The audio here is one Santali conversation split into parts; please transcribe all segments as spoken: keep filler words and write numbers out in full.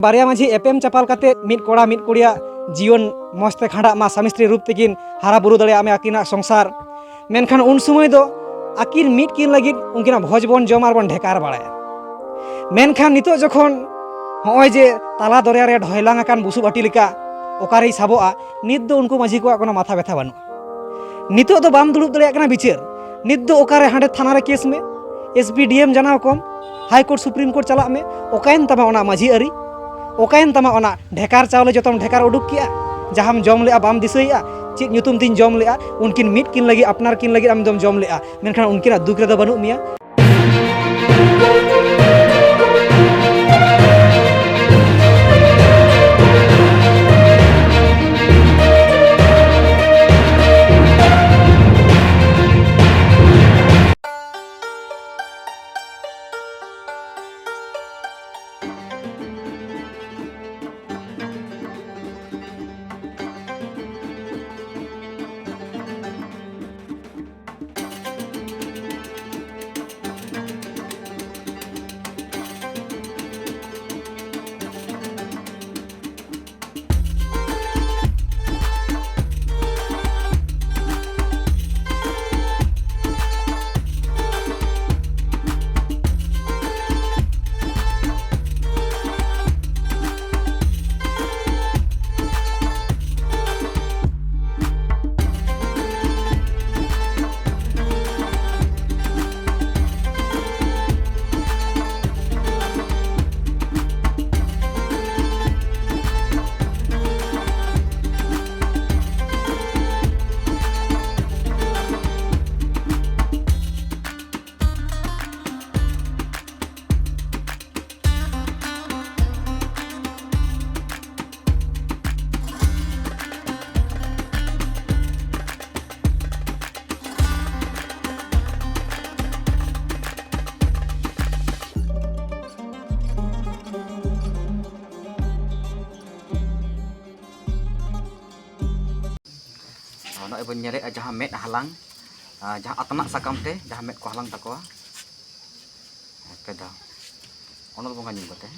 ᱵᱟᱨᱭᱟ ᱢᱟᱹᱡᱷᱤ ᱮᱯᱮᱢ ᱪᱟᱯᱟᱞ ᱠᱟᱛᱮ ᱢᱤᱫ ᱠᱚᱲᱟ ᱢᱤᱫ ᱠᱩᱲᱤᱭᱟᱜ ᱡᱤᱭᱚᱱ ᱢᱚᱸᱡᱽ ᱛᱮ ᱠᱷᱟᱸᱰᱟᱜ ᱢᱟ, ᱥᱟᱢᱤ ᱥᱛᱨᱤ ᱨᱩᱯ ᱛᱮᱠᱤᱱ ᱦᱟᱨᱟ ᱵᱩᱨᱩ ᱫᱟᱲᱮᱭᱟᱜ ᱢᱟ ᱟᱹᱠᱤᱱᱟᱜ ᱥᱚᱝᱥᱟᱨ᱾ ᱢᱮᱱᱠᱷᱟᱱ ᱩᱱ ᱥᱚᱢᱚᱭ ᱫᱚ ᱟᱹᱠᱤᱱ ᱢᱤᱫ ᱠᱤᱱ ᱞᱟᱹᱜᱤᱫ ᱩᱱᱠᱤᱱᱟᱜ ᱵᱷᱚᱡᱽ ᱵᱚᱱ ᱡᱚᱢᱟ ᱟᱨ ᱵᱚᱱ ᱰᱷᱮᱠᱟᱨ ᱵᱟᱲᱟᱭᱟ᱾ ᱢᱮᱱᱠᱷᱟᱱ ᱱᱤᱛᱚᱜ ᱡᱚᱠᱷᱚᱱ ᱦᱚᱸᱜᱼᱚᱭ ᱡᱮ ᱛᱟᱞᱟ ᱫᱚᱨᱭᱟ ᱨᱮ ᱰᱷᱚᱭᱞᱟᱝ ᱟᱠᱟᱱ ᱵᱩᱥᱩᱵ ᱟᱹᱴᱤ ᱞᱮᱠᱟ ᱚᱠᱟᱨᱮᱭ ᱥᱟᱵᱚᱜᱼᱟ, ᱱᱤᱛ ᱫᱚ ᱩᱱᱠᱩ ᱢᱟᱹᱡᱷᱤ ᱠᱚᱣᱟᱜ ᱠᱳᱱᱳ ᱢᱟᱛᱷᱟ ᱵᱮᱛᱷᱟ ᱵᱟᱹᱱᱩᱜᱼᱟ᱾ ᱱᱤᱛᱚᱜ ᱫᱚ ᱵᱟᱢ ᱫᱩᱲᱩᱵ ᱫᱟᱲᱮᱭᱟᱜ ᱠᱟᱱᱟ ᱵᱤᱪᱟᱹᱨ, ᱱᱤᱛ ᱫᱚ ᱚᱠᱟᱨᱮ ᱦᱟᱸᱰᱮ ᱛᱷᱟᱱᱟ ᱨᱮ ᱠᱮᱥ ᱢᱮ, ᱮᱥ ᱯᱤ ᱰᱤ ᱮᱢ ᱡᱟᱱᱟᱣ ᱠᱚᱢ, ᱦᱟᱭ ᱠᱳᱨᱴ ᱥᱩᱯᱨᱤᱢ ᱠᱳᱨᱴ ᱪᱟᱞᱟᱜ ᱢᱮ, ᱚᱠᱟᱭᱮᱱ ᱛᱟᱢᱟ ᱚᱱᱟ ᱢᱟᱹᱡᱷᱤ ᱟᱹᱨᱤ? ᱚᱠᱟᱭᱮᱱ ᱛᱟᱢᱟ ᱚᱱᱟ ᱰᱷᱮᱠᱟᱨ ᱪᱟᱣᱞᱮ ᱡᱚᱛᱚᱢ ᱰᱷᱮᱠᱟᱨ ᱩᱰᱩᱠ ᱠᱮᱜᱼᱟ? ᱡᱟᱦᱟᱸᱢ ᱡᱚᱢ ᱞᱮᱜᱼᱟ ᱵᱟᱢ ᱫᱤᱥᱟᱹᱭᱮᱜᱼᱟ? ᱪᱮᱫ ᱧᱩᱛᱩᱢ ᱛᱤᱧ ᱡᱚᱢ ᱞᱮᱜᱼᱟ? ᱩᱱᱠᱤᱱ ᱢᱤᱫ ᱠᱤᱱ ᱞᱟᱹᱜᱤᱫ, ᱟᱯᱱᱟᱨ ᱠᱤᱱ ᱞᱟᱹᱜᱤᱫ ᱟᱢ ᱫᱚᱢ ᱡᱚᱢ ᱞᱮᱜᱼᱟ, ᱢᱮᱱᱠᱷᱟᱱ ᱩᱱᱠᱤᱱᱟᱜ ᱫᱩᱠ ᱨᱮᱫᱚ ᱵᱟᱹᱱᱩᱜ ᱢᱮᱭᱟ᱾ ᱟᱨ ᱱᱚᱜᱼᱚᱭ ᱵᱚᱱ ᱧᱮᱞᱮᱫᱼᱟ ᱡᱟᱦᱟᱸ ᱢᱮᱫ ᱦᱟᱞᱟᱝ, ᱟᱨ ᱡᱟᱦᱟᱸ ᱟᱛᱱᱟᱜ ᱥᱟᱠᱟᱢ ᱛᱮ ᱡᱟᱦᱟᱸ ᱢᱮᱫ ᱠᱚ ᱦᱟᱞᱟᱝ ᱛᱟᱠᱚᱣᱟ, ᱯᱮ ᱫᱷᱟᱣ ᱚᱱᱚᱞ ᱵᱚᱸᱜᱟ ᱧᱩᱢ ᱠᱟᱛᱮ᱾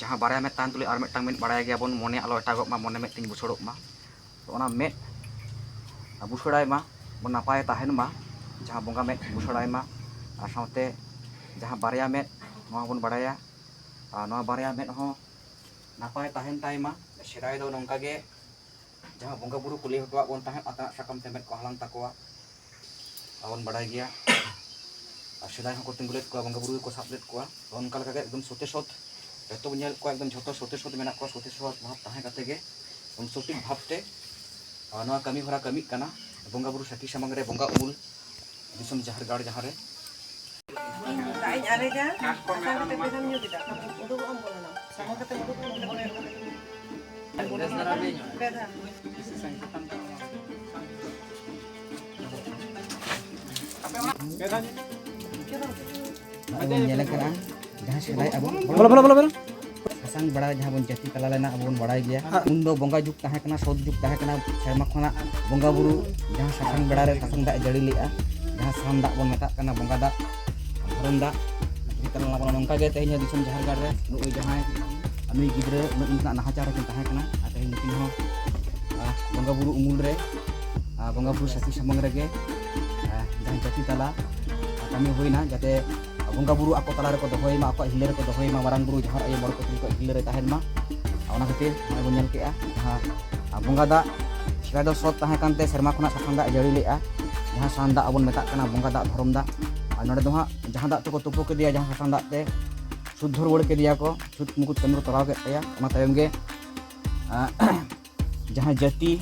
ᱡᱟᱦᱟᱸ ᱵᱟᱨᱭᱟ ᱢᱮᱫ ᱛᱟᱦᱮᱱ ᱛᱩᱞᱩᱡ ᱟᱨ ᱢᱤᱫᱴᱟᱝ ᱢᱮᱫ ᱵᱟᱲᱟᱭ ᱜᱮᱭᱟᱵᱚᱱ, ᱢᱚᱱᱮ ᱟᱞᱚ ᱮᱴᱟᱜᱚᱜ ᱢᱟ, ᱢᱚᱱᱮ ᱢᱮᱫ ᱛᱤᱧ ᱵᱩᱥᱟᱹᱲᱚᱜ ᱢᱟ᱾ ᱛᱚ ᱚᱱᱟ ᱢᱮᱫ ᱵᱩᱥᱟᱹᱲᱟᱭ ᱢᱟ, ᱵᱚᱱ ᱱᱟᱯᱟᱭ ᱛᱟᱦᱮᱱ ᱢᱟ, ᱡᱟᱦᱟᱸ ᱵᱚᱸᱜᱟ ᱢᱮᱫ ᱵᱩᱥᱟᱹᱲᱟᱭ ᱢᱟ᱾ ᱟᱨ ᱥᱟᱶᱛᱮ ᱡᱟᱦᱟᱸ ᱵᱟᱨᱭᱟ ᱢᱮᱫ, ᱱᱚᱣᱟ ᱵᱚᱱ ᱵᱟᱲᱟᱭᱟ, ᱟᱨ ᱱᱚᱣᱟ ᱵᱟᱨᱭᱟ ᱢᱮᱫ ᱦᱚᱸ ᱱᱟᱯᱟᱭ ᱛᱟᱦᱮᱱ ᱛᱟᱭ ᱢᱟ᱾ ᱥᱮᱫᱟᱭ ᱫᱚ ᱱᱚᱝᱠᱟ ᱜᱮ ᱡᱟᱦᱟᱸ ᱵᱚᱸᱜᱟ ᱵᱩᱨᱩ ᱠᱚ ᱞᱟᱹᱭ ᱦᱚᱴᱚᱣᱟᱜ ᱵᱚᱱ ᱛᱟᱦᱮᱸᱫ, ᱟᱛᱟᱱᱟᱜ ᱥᱟᱠᱟᱢ ᱛᱮ ᱢᱮᱫ ᱠᱚ ᱦᱟᱞᱟᱝ ᱛᱟᱠᱚᱣᱟ, ᱟᱵᱚᱱ ᱵᱟᱲᱟᱭ ᱜᱮᱭᱟ᱾ ᱟᱨ ᱥᱮᱫᱟᱭ ᱦᱚᱸᱠᱚ ᱛᱤᱸᱜᱩ ᱞᱮᱫ ᱠᱚᱣᱟ, ᱵᱚᱸᱜᱟ ᱵᱩᱨᱩ ᱜᱮᱠᱚ ᱥᱟᱵ ᱞᱮᱫ ᱠᱚᱣᱟ᱾ ᱛᱚ ᱚᱱᱠᱟ ᱞᱮᱠᱟᱜᱮ ᱮᱠᱫᱚᱢ ᱥᱚᱛᱮ ᱥᱚᱛ, ᱡᱚᱛᱚ ᱵᱚᱱ ᱧᱮᱞᱮᱫ ᱠᱚᱣᱟ, ᱮᱠᱫᱚᱢ ᱡᱷᱚᱛᱚ ᱥᱚᱛᱮ ᱥᱚᱛ ᱢᱮᱱᱟᱜ ᱠᱚᱣᱟ᱾ ᱥᱚᱛᱮ ᱥᱚᱛ ᱵᱷᱟᱵᱽ ᱛᱟᱦᱮᱸ ᱠᱟᱛᱮ ᱜᱮ ᱩᱱ ᱥᱚᱴᱷᱤᱠ ᱵᱷᱟᱵᱽ ᱛᱮ, ᱟᱨ ᱱᱚᱣᱟ ᱠᱟᱹᱢᱤ ᱦᱚᱨᱟ ᱠᱟᱹᱢᱤᱜ ᱠᱟᱱᱟ᱾ ᱵᱚᱸᱜᱟ ᱵᱩᱨᱩ ᱥᱟᱹᱠᱷᱤ ᱥᱟᱢᱟᱝ ᱨᱮ ᱵᱚᱸᱜᱟ ᱩᱢᱩᱞ, ᱫᱤᱥᱚᱢ ᱡᱟᱦᱮᱨ ᱜᱟᱲ ᱡᱟᱦᱟᱸ ᱨᱮ ᱫᱟᱜ ᱤᱧ ᱟᱨᱮᱡᱟ, ᱟᱥᱟᱲ ᱠᱟᱛᱮ ᱯᱮ ᱫᱷᱟᱣ ᱧᱩ ᱠᱮᱫᱟ, ᱩᱰᱩᱠᱚᱜ ᱟᱢ ᱵᱚᱞᱚᱱᱟ, ᱥᱟᱢᱟ ᱠᱟᱛᱮ ᱩᱰᱩᱠᱚᱜ ᱟᱢ ᱵᱚᱞᱚᱱᱟ᱾ ᱯᱮ ᱫᱷᱟᱣ᱾ ᱱᱚᱜᱼᱚᱭ ᱵᱚᱱ ᱧᱮᱞ ᱠᱟᱱᱟ, ᱡᱟᱦᱟᱸ ᱥᱮᱫᱟᱭ ᱟᱵᱚ ᱵᱚᱞᱚ, ᱵᱚᱞᱚ, ᱵᱚᱞᱚ, ᱵᱚᱞᱚ᱾ ᱥᱟᱥᱟᱝ ᱵᱮᱲᱟ ᱡᱟᱦᱟᱸ ᱵᱚᱱ ᱡᱟᱹᱛᱤ ᱛᱟᱞᱟ ᱞᱮᱱᱟ, ᱟᱵᱚ ᱵᱚᱱ ᱵᱟᱲᱟᱭ ᱜᱮᱭᱟ᱾ ᱦᱮᱸ᱾ ᱩᱱ ᱫᱚ ᱵᱚᱸᱜᱟ ᱡᱩᱜᱽ ᱛᱟᱦᱮᱸ ᱠᱟᱱᱟ, ᱥᱚᱛ ᱡᱩᱜᱽ ᱛᱟᱦᱮᱸ ᱠᱟᱱᱟ᱾ ᱥᱮᱨᱢᱟ ᱠᱷᱚᱱᱟᱜ ᱵᱚᱸᱜᱟ ᱵᱩᱨᱩ ᱡᱟᱦᱟᱸ ᱥᱟᱥᱟᱝ ᱵᱮᱲᱟ ᱨᱮ ᱥᱟᱥᱟᱝ ᱫᱟᱜ ᱮ ᱡᱟᱹᱲᱤ ᱞᱮᱜᱼᱟ, ᱡᱟᱦᱟᱸ ᱥᱟᱱ ᱫᱟᱜ ᱵᱚᱱ ᱢᱮᱛᱟᱜ ᱠᱟᱱᱟ, ᱵᱚᱸᱜᱟ ᱫᱟᱜ, ᱫᱷᱚᱨᱚᱢ ᱫᱟᱜ, ᱡᱟᱹᱛᱤ ᱛᱟᱞᱟ ᱞᱮᱱᱟ ᱵᱚᱱ᱾ ᱱᱚᱝᱠᱟ ᱜᱮ ᱛᱮᱦᱮᱧ ᱦᱚᱸ ᱫᱤᱥᱚᱢ ᱡᱟᱦᱮᱨ ᱜᱟᱲ ᱨᱮ ᱱᱩᱜᱼᱩᱭ ᱡᱟᱦᱟᱸᱭ, ᱱᱩᱭ ᱜᱤᱫᱽᱨᱟᱹ ᱩᱱᱟᱹᱜ ᱫᱤᱱ ᱠᱷᱚᱱᱟᱜ ᱱᱟᱦᱟᱪᱟᱨ ᱨᱮᱠᱤᱱ ᱛᱟᱦᱮᱸ ᱠᱟᱱᱟ, ᱟᱨ ᱛᱮᱦᱮᱧ ᱱᱩᱠᱤᱱ ᱦᱚᱸ, ᱟᱨ ᱵᱚᱸᱜᱟ ᱵᱩᱨᱩ ᱩᱢᱩᱞ ᱨᱮ, ᱟᱨ ᱵᱚᱸᱜᱟ ᱵᱩᱨᱩ ᱥᱟᱹᱠᱷᱤ ᱥᱟᱢᱟᱝ ᱨᱮᱜᱮ, ᱟᱨ ᱡᱟᱦᱟᱸ ᱡᱟᱹᱛᱤ ᱛᱟᱞᱟ ᱠᱟᱹᱢᱤ ᱦᱩᱭᱱᱟ, ᱡᱟᱛᱮ ᱵᱚᱸᱜᱟ ᱵᱩᱨᱩ ᱟᱠᱚ ᱛᱟᱞᱟ ᱨᱮᱠᱚ ᱫᱚᱦᱚᱭ ᱢᱟ, ᱟᱠᱚᱣᱟᱜ ᱦᱤᱨᱞᱟᱹ ᱨᱮᱠᱚ ᱫᱚᱦᱚᱭ ᱢᱟ, ᱢᱟᱨᱟᱝ ᱵᱩᱨᱩ, ᱡᱟᱦᱮᱨ ᱟᱭᱳ, ᱢᱚᱬᱮ ᱠᱚ ᱛᱩᱨᱩᱭ ᱠᱚᱣᱟᱜ ᱦᱤᱨᱞᱟᱹ ᱨᱮ ᱛᱟᱦᱮᱱ ᱢᱟ᱾ ᱟᱨ ᱚᱱᱟ ᱠᱷᱟᱹᱛᱤᱨ ᱱᱚᱜᱼᱚᱭ ᱵᱚᱱ ᱧᱮᱞ ᱠᱮᱜᱼᱟ, ᱡᱟᱦᱟᱸ, ᱟᱨ ᱵᱚᱸᱜᱟ ᱫᱟᱜ ᱥᱮᱫᱟᱭ ᱫᱚ ᱥᱚᱛ ᱛᱟᱦᱮᱸ ᱠᱟᱱᱛᱮ ᱥᱮᱨᱢᱟ ᱠᱷᱚᱱᱟᱜ ᱥᱟᱥᱟᱝ ᱫᱟᱜ ᱮ ᱡᱟᱹᱲᱤ ᱞᱮᱜᱼᱟ, ᱡᱟᱦᱟᱸ ᱥᱟᱱ ᱫᱟᱜ ᱟᱵᱚᱱ ᱢᱮᱛᱟᱜ ᱠᱟᱱᱟ, ᱵᱚᱸᱜᱟ ᱫᱟᱜ, ᱫᱷᱚᱨᱚᱢ ᱫᱟᱜ᱾ ᱟᱨ ᱱᱚᱰᱮ ᱫᱚ ᱦᱟᱸᱜ ᱡᱟᱦᱟᱸ ᱫᱟᱜ ᱛᱮᱠᱚ ᱛᱩᱯᱩ ᱠᱮᱫᱮᱭᱟ, ᱡᱟᱦᱟᱸ ᱥᱟᱥᱟᱝ ᱫᱟᱜ ᱛᱮ ᱥᱩᱫᱽᱫᱷᱚ ᱨᱩᱣᱟᱹᱲ ᱠᱮᱫᱮᱭᱟ ᱠᱚ, ᱪᱷᱩᱛ ᱢᱩᱠᱩᱛ ᱠᱟᱹᱢᱤ ᱠᱚ ᱛᱚᱨᱟᱣ ᱠᱮᱫ ᱛᱟᱭᱟ᱾ ᱚᱱᱟ ᱛᱟᱭᱚᱢ ᱜᱮ, ᱟᱸ, ᱡᱟᱦᱟᱸ ᱡᱟᱹᱛᱤ,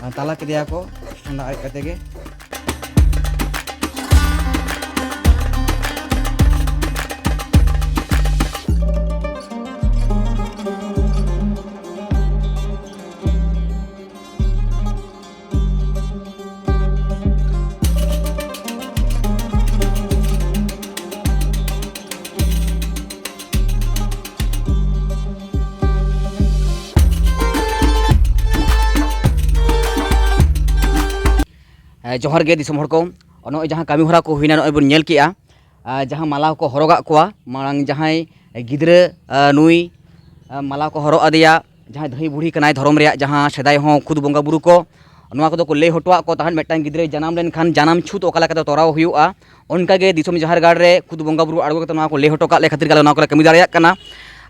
ᱟᱸ, ᱛᱟᱞᱟ ᱠᱮᱫᱮᱭᱟ ᱠᱚ ᱥᱟᱥᱟᱝ ᱫᱟᱜ ᱟᱨᱮᱡ ᱠᱟᱛᱮ ᱜᱮ᱾ ᱦᱮᱸ, ᱡᱚᱦᱟᱨ ᱜᱮ ᱫᱤᱥᱚᱢ ᱦᱚᱲ ᱠᱚ᱾ ᱱᱚᱜᱼᱚᱭ ᱡᱟᱦᱟᱸ ᱠᱟᱹᱢᱤ ᱦᱚᱨᱟ ᱠᱚ ᱦᱩᱭᱱᱟ, ᱱᱚᱜᱼᱚᱭ ᱵᱚᱱ ᱧᱮᱞ ᱠᱮᱜᱼᱟ, ᱟᱨ ᱡᱟᱦᱟᱸ ᱢᱟᱞᱟ ᱠᱚ ᱦᱚᱨᱚᱜᱟᱜ ᱠᱚᱣᱟ, ᱢᱟᱲᱟᱝ ᱡᱟᱦᱟᱸᱭ ᱜᱤᱫᱽᱨᱟᱹ, ᱟᱨ ᱱᱩᱭ ᱢᱟᱞᱟ ᱠᱚ ᱦᱚᱨᱚᱜ ᱟᱫᱮᱭᱟ, ᱡᱟᱦᱟᱸᱭ ᱫᱷᱟᱹᱭ ᱵᱩᱲᱦᱤ ᱠᱟᱱᱟᱭ ᱫᱷᱚᱨᱚᱢ ᱨᱮᱭᱟᱜ, ᱡᱟᱦᱟᱸ ᱥᱮᱫᱟᱭ ᱦᱚᱸ ᱠᱷᱩᱫ ᱵᱚᱸᱜᱟ ᱵᱩᱨᱩ ᱠᱚ ᱱᱚᱣᱟ ᱠᱚᱫᱚ ᱠᱚ ᱞᱟᱹᱭ ᱦᱚᱴᱚᱣᱟᱜ ᱠᱚ ᱛᱟᱦᱮᱸᱫ, ᱢᱤᱫᱴᱟᱝ ᱜᱤᱫᱽᱨᱟᱹᱭ ᱡᱟᱱᱟᱢ ᱞᱮᱱᱠᱷᱟᱱ ᱡᱟᱱᱟᱢ ᱪᱷᱩᱛ ᱚᱠᱟ ᱞᱮᱠᱟᱛᱮ ᱛᱚᱨᱟᱣ ᱦᱩᱭᱩᱜᱼᱟ᱾ ᱚᱱᱠᱟᱜᱮ ᱫᱤᱥᱚᱢ ᱡᱟᱦᱮᱨ ᱜᱟᱲ ᱨᱮ ᱠᱷᱩᱫ ᱵᱚᱸᱜᱟ ᱵᱩᱨᱩ ᱟᱬᱜᱚ ᱠᱟᱛᱮ ᱱᱚᱣᱟ ᱠᱚ ᱞᱟᱹᱭ ᱦᱚᱴᱚ ᱠᱟᱜ ᱞᱮ ᱠᱷᱟᱹᱛᱤᱨ ᱜᱮ ᱟᱞᱮ ᱱᱚᱣᱟ ᱠᱚᱞᱮ ᱠᱟᱹᱢᱤ ᱫᱟᱲᱮᱭᱟᱜ ᱠᱟᱱᱟ᱾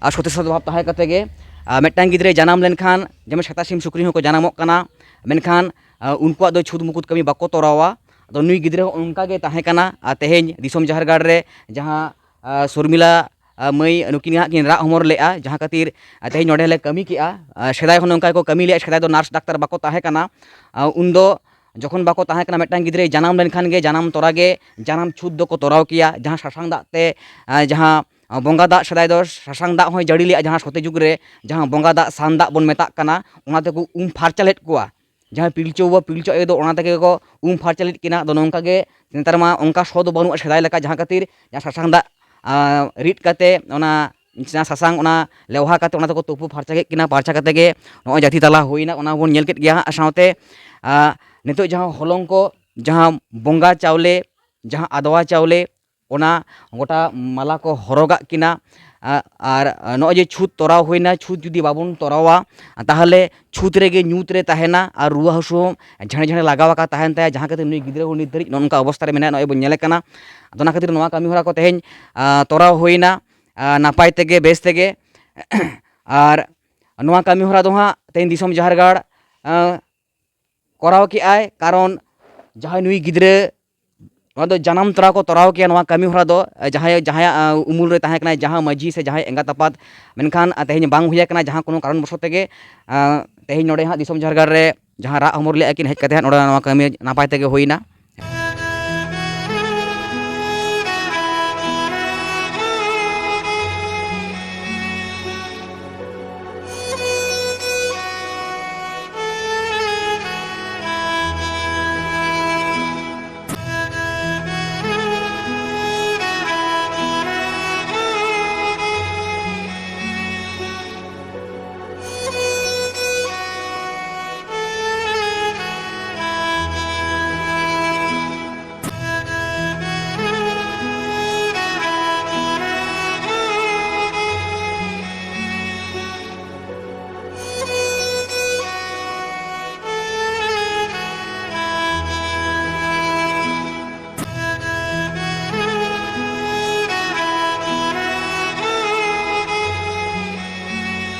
ᱟᱨ ᱥᱚᱛᱮ ᱥᱚᱛ ᱵᱷᱟᱵᱽ ᱛᱟᱦᱮᱸ ᱠᱟᱛᱮ ᱜᱮ, ᱟᱨ ᱢᱤᱫᱴᱟᱝ ᱜᱤᱫᱽᱨᱟᱹᱭ ᱡᱟᱱᱟᱢ ᱞᱮᱱᱠᱷᱟᱱ ᱡᱮᱢᱚᱱ ᱥᱮᱛᱟ ᱥᱤᱢ ᱥᱩᱠᱨᱤ ᱦᱚᱸᱠᱚ ᱡᱟᱱᱟᱢᱚᱜ ᱠᱟᱱᱟ, ᱢᱮᱱᱠᱷᱟᱱ ᱟᱨ ᱩᱱᱠᱩᱣᱟᱜ ᱫᱚ ᱪᱷᱩᱛ ᱢᱩᱠᱩᱛ ᱠᱟᱹᱢᱤ ᱵᱟᱠᱚ ᱛᱚᱨᱟᱣᱟ᱾ ᱟᱫᱚ ᱱᱩᱭ ᱜᱤᱫᱽᱨᱟᱹ ᱦᱚᱸ ᱚᱱᱠᱟ ᱜᱮ ᱛᱟᱦᱮᱸ ᱠᱟᱱᱟ᱾ ᱟᱨ ᱛᱮᱦᱮᱧ ᱫᱤᱥᱚᱢ ᱡᱟᱦᱮᱨ ᱜᱟᱲ ᱨᱮ ᱡᱟᱦᱟᱸ ᱟᱨ ᱥᱚᱨᱢᱤᱞᱟ ᱟᱨ ᱢᱟᱹᱭ ᱱᱩᱠᱤᱱ ᱦᱟᱸᱜ ᱠᱤᱱ ᱨᱟᱜ ᱦᱚᱢᱚᱨ ᱞᱮᱫᱼᱟ, ᱡᱟᱦᱟᱸ ᱠᱷᱟᱹᱛᱤᱨ ᱟᱨ ᱛᱮᱦᱮᱧ ᱱᱚᱰᱮ ᱞᱮ ᱠᱟᱹᱢᱤ ᱠᱮᱜᱼᱟ᱾ ᱟᱨ ᱥᱮᱫᱟᱭ ᱠᱷᱚᱱ ᱚᱱᱠᱟ ᱜᱮᱠᱚ ᱠᱟᱹᱢᱤ ᱞᱮᱫᱼᱟ, ᱥᱮᱫᱟᱭ ᱫᱚ ᱱᱟᱨᱥ ᱰᱟᱠᱛᱟᱨ ᱵᱟᱠᱚ ᱛᱟᱦᱮᱸ ᱠᱟᱱᱟ᱾ ᱟᱨ ᱩᱱᱫᱚ ᱡᱚᱠᱷᱚᱱ ᱵᱟᱠᱚ ᱛᱟᱦᱮᱸ ᱠᱟᱱᱟ, ᱢᱤᱫᱴᱟᱝ ᱜᱤᱫᱽᱨᱟᱹᱭ ᱡᱟᱱᱟᱢ ᱞᱮᱱᱠᱷᱟᱱ ᱜᱮ ᱡᱟᱱᱟᱢ ᱛᱚᱨᱟ ᱜᱮ ᱡᱟᱱᱟᱢ ᱪᱷᱩᱛ ᱫᱚᱠᱚ ᱛᱚᱨᱟᱣ ᱠᱮᱭᱟ, ᱡᱟᱦᱟᱸ ᱥᱟᱥᱟᱝ ᱫᱟᱜ ᱛᱮ ᱟᱨ ᱡᱟᱦᱟᱸ ᱵᱚᱸᱜᱟ ᱫᱟᱜ, ᱥᱮᱫᱟᱭ ᱫᱚ ᱥᱟᱥᱟᱝ ᱫᱟᱜ ᱦᱚᱸᱭ ᱡᱟᱹᱲᱤ ᱞᱮᱜᱼᱟ, ᱡᱟᱦᱟᱸ ᱥᱚᱛᱮ ᱡᱩᱜᱽ ᱨᱮ ᱡᱟᱦᱟᱸ ᱵᱚᱸᱜᱟ ᱫᱟᱜ ᱥᱟᱱ ᱫᱟᱜ ᱵᱚᱱ ᱢᱮᱛᱟᱜ ᱠᱟᱱᱟ, ᱚᱱᱟ ᱛᱮᱠᱚ ᱩᱢ ᱯᱷᱟᱨᱪᱟ ᱞᱮᱫ ᱠᱚᱣᱟ᱾ ᱡᱟᱦᱟᱸᱭ ᱯᱤᱞᱪᱩ ᱵᱟᱵᱟ ᱯᱤᱞᱪᱩ ᱟᱭᱳ ᱫᱚ ᱚᱱᱟ ᱛᱮᱜᱮ ᱠᱚ ᱩᱢ ᱯᱷᱟᱨᱪᱟ ᱞᱮᱫ ᱠᱤᱱᱟ᱾ ᱟᱫᱚ ᱱᱚᱝᱠᱟ ᱜᱮ ᱱᱮᱛᱟᱨ ᱢᱟ ᱚᱱᱠᱟ ᱥᱚ ᱫᱚ ᱵᱟᱹᱱᱩᱜᱼᱟ ᱥᱮᱫᱟᱭ ᱞᱮᱠᱟ, ᱡᱟᱦᱟᱸ ᱠᱷᱟᱹᱛᱤᱨ ᱡᱟᱦᱟᱸ ᱥᱟᱥᱟᱝ ᱫᱟᱜ ᱟᱨ ᱨᱤᱫ ᱠᱟᱛᱮ ᱚᱱᱟ ᱡᱟᱦᱟᱸ ᱥᱟᱥᱟᱝ ᱚᱱᱟ ᱞᱮᱣᱦᱟ ᱠᱟᱛᱮ ᱚᱱᱟ ᱛᱮᱠᱚ ᱛᱩᱯᱩ ᱯᱷᱟᱨᱪᱟ ᱠᱮᱫ ᱠᱤᱱᱟ᱾ ᱯᱷᱟᱨᱪᱟ ᱠᱟᱛᱮ ᱜᱮ ᱱᱚᱜᱼᱚᱭ ᱡᱟᱹᱛᱤ ᱛᱟᱞᱟ ᱦᱩᱭᱱᱟ, ᱚᱱᱟ ᱵᱚᱱ ᱧᱮᱞ ᱠᱮᱫ ᱜᱮᱭᱟ ᱦᱟᱸᱜ᱾ ᱟᱨ ᱥᱟᱶᱛᱮ ᱟᱨ ᱱᱤᱛᱚᱜ ᱡᱟᱦᱟᱸ ᱦᱚᱞᱚᱝ ᱠᱚ, ᱡᱟᱦᱟᱸ ᱵᱚᱸᱜᱟ ᱪᱟᱣᱞᱮ, ᱡᱟᱦᱟᱸ ᱟᱫᱣᱟ ᱪᱟᱣᱞᱮ, ᱚᱱᱟ ᱜᱚᱴᱟ ᱢᱟᱞᱟ ᱠᱚ ᱦᱚᱨᱚᱜᱟᱜ ᱠᱤᱱᱟ᱾ ᱟᱨ ᱱᱚᱜᱼᱚᱭ ᱡᱮ ᱪᱷᱩᱛ ᱛᱚᱨᱟᱣ ᱦᱩᱭᱱᱟ, ᱪᱷᱩᱛ ᱡᱩᱫᱤ ᱵᱟᱵᱚᱱ ᱛᱚᱨᱟᱣᱟ, ᱛᱟᱦᱚᱞᱮ ᱪᱷᱩᱛ ᱨᱮᱜᱮ ᱧᱩᱛ ᱨᱮ ᱛᱟᱦᱮᱱᱟ ᱟᱨ ᱨᱩᱣᱟᱹ ᱦᱟᱹᱥᱩ ᱦᱚᱸ ᱡᱷᱟᱲᱮ ᱡᱷᱟᱲᱮ ᱞᱟᱜᱟᱣ ᱟᱠᱟ ᱛᱟᱦᱮᱱ ᱛᱟᱭᱟ, ᱡᱟᱦᱟᱸ ᱠᱷᱟᱹᱛᱤᱨ ᱱᱩᱭ ᱜᱤᱫᱽᱨᱟᱹ ᱦᱚᱸ ᱱᱤᱛ ᱫᱷᱟᱹᱨᱤᱡ ᱱᱚᱜᱼᱚ ᱱᱚᱝᱠᱟ ᱚᱵᱚᱥᱛᱟ ᱨᱮ ᱢᱮᱱᱟᱭᱟ, ᱱᱚᱜᱼᱚᱭ ᱵᱚᱱ ᱧᱮᱞᱮ ᱠᱟᱱᱟ᱾ ᱟᱫᱚ ᱚᱱᱟ ᱠᱷᱟᱹᱛᱤᱨ ᱱᱚᱣᱟ ᱠᱟᱹᱢᱤ ᱦᱚᱨᱟ ᱠᱚ ᱛᱮᱦᱮᱧ ᱟᱨ ᱱᱟᱯᱟᱭ ᱛᱮᱜᱮ, ᱵᱮᱥ ᱛᱮᱜᱮ᱾ ᱟᱨ ᱱᱚᱣᱟ ᱠᱟᱹᱢᱤ ᱦᱚᱨᱟ ᱫᱚ ᱦᱟᱸᱜ ᱛᱮᱦᱮᱧ ᱫᱤᱥᱚᱢ ᱡᱟᱦᱮᱨ ᱜᱟᱲ ᱟᱨ ᱠᱚᱨᱟᱣ ᱠᱮᱜᱼᱟᱭ, ᱠᱟᱨᱚᱱ ᱡᱟᱦᱟᱸᱭ ᱱᱩᱭ ᱜᱤᱫᱽᱨᱟᱹ ᱱᱚᱣᱟ ᱫᱚ ᱡᱟᱱᱟᱢ ᱛᱚᱨᱟ ᱠᱚ ᱛᱚᱨᱟᱣ ᱠᱮᱭᱟ ᱱᱚᱣᱟ ᱠᱟᱹᱢᱤ ᱦᱚᱨᱟ ᱫᱚ, ᱡᱟᱦᱟᱸᱭ, ᱡᱟᱦᱟᱸᱭᱟᱜ ᱩᱢᱩᱞ ᱨᱮ ᱛᱟᱦᱮᱸ ᱠᱟᱱᱟᱭ, ᱡᱟᱦᱟᱸ ᱢᱟᱹᱡᱷᱤ ᱥᱮ ᱡᱟᱦᱟᱸᱭ ᱮᱸᱜᱟᱛ ᱟᱯᱟᱛ, ᱢᱮᱱᱠᱷᱟᱱ ᱛᱮᱦᱮᱧ ᱵᱟᱝ ᱦᱩᱭ ᱟᱠᱟᱱᱟ, ᱡᱟᱦᱟᱸ ᱠᱳᱱᱳ ᱠᱟᱨᱚᱱ ᱵᱚᱥᱚᱛ ᱛᱮᱜᱮ ᱛᱮᱦᱮᱧ ᱱᱚᱰᱮ ᱦᱟᱸᱜ ᱫᱤᱥᱚᱢ ᱡᱟᱦᱮᱨ ᱜᱟᱲ ᱨᱮ ᱡᱟᱦᱟᱸ ᱨᱟᱜ ᱦᱚᱢᱚᱨ ᱞᱮᱫᱼᱟ ᱠᱤᱱ, ᱦᱮᱡ ᱠᱟᱛᱮ ᱦᱟᱸᱜ ᱱᱚᱰᱮ ᱱᱚᱣᱟ ᱠᱟᱹᱢᱤ ᱱᱟᱯᱟᱭ ᱛᱮᱜᱮ ᱦᱩᱭᱱᱟ᱾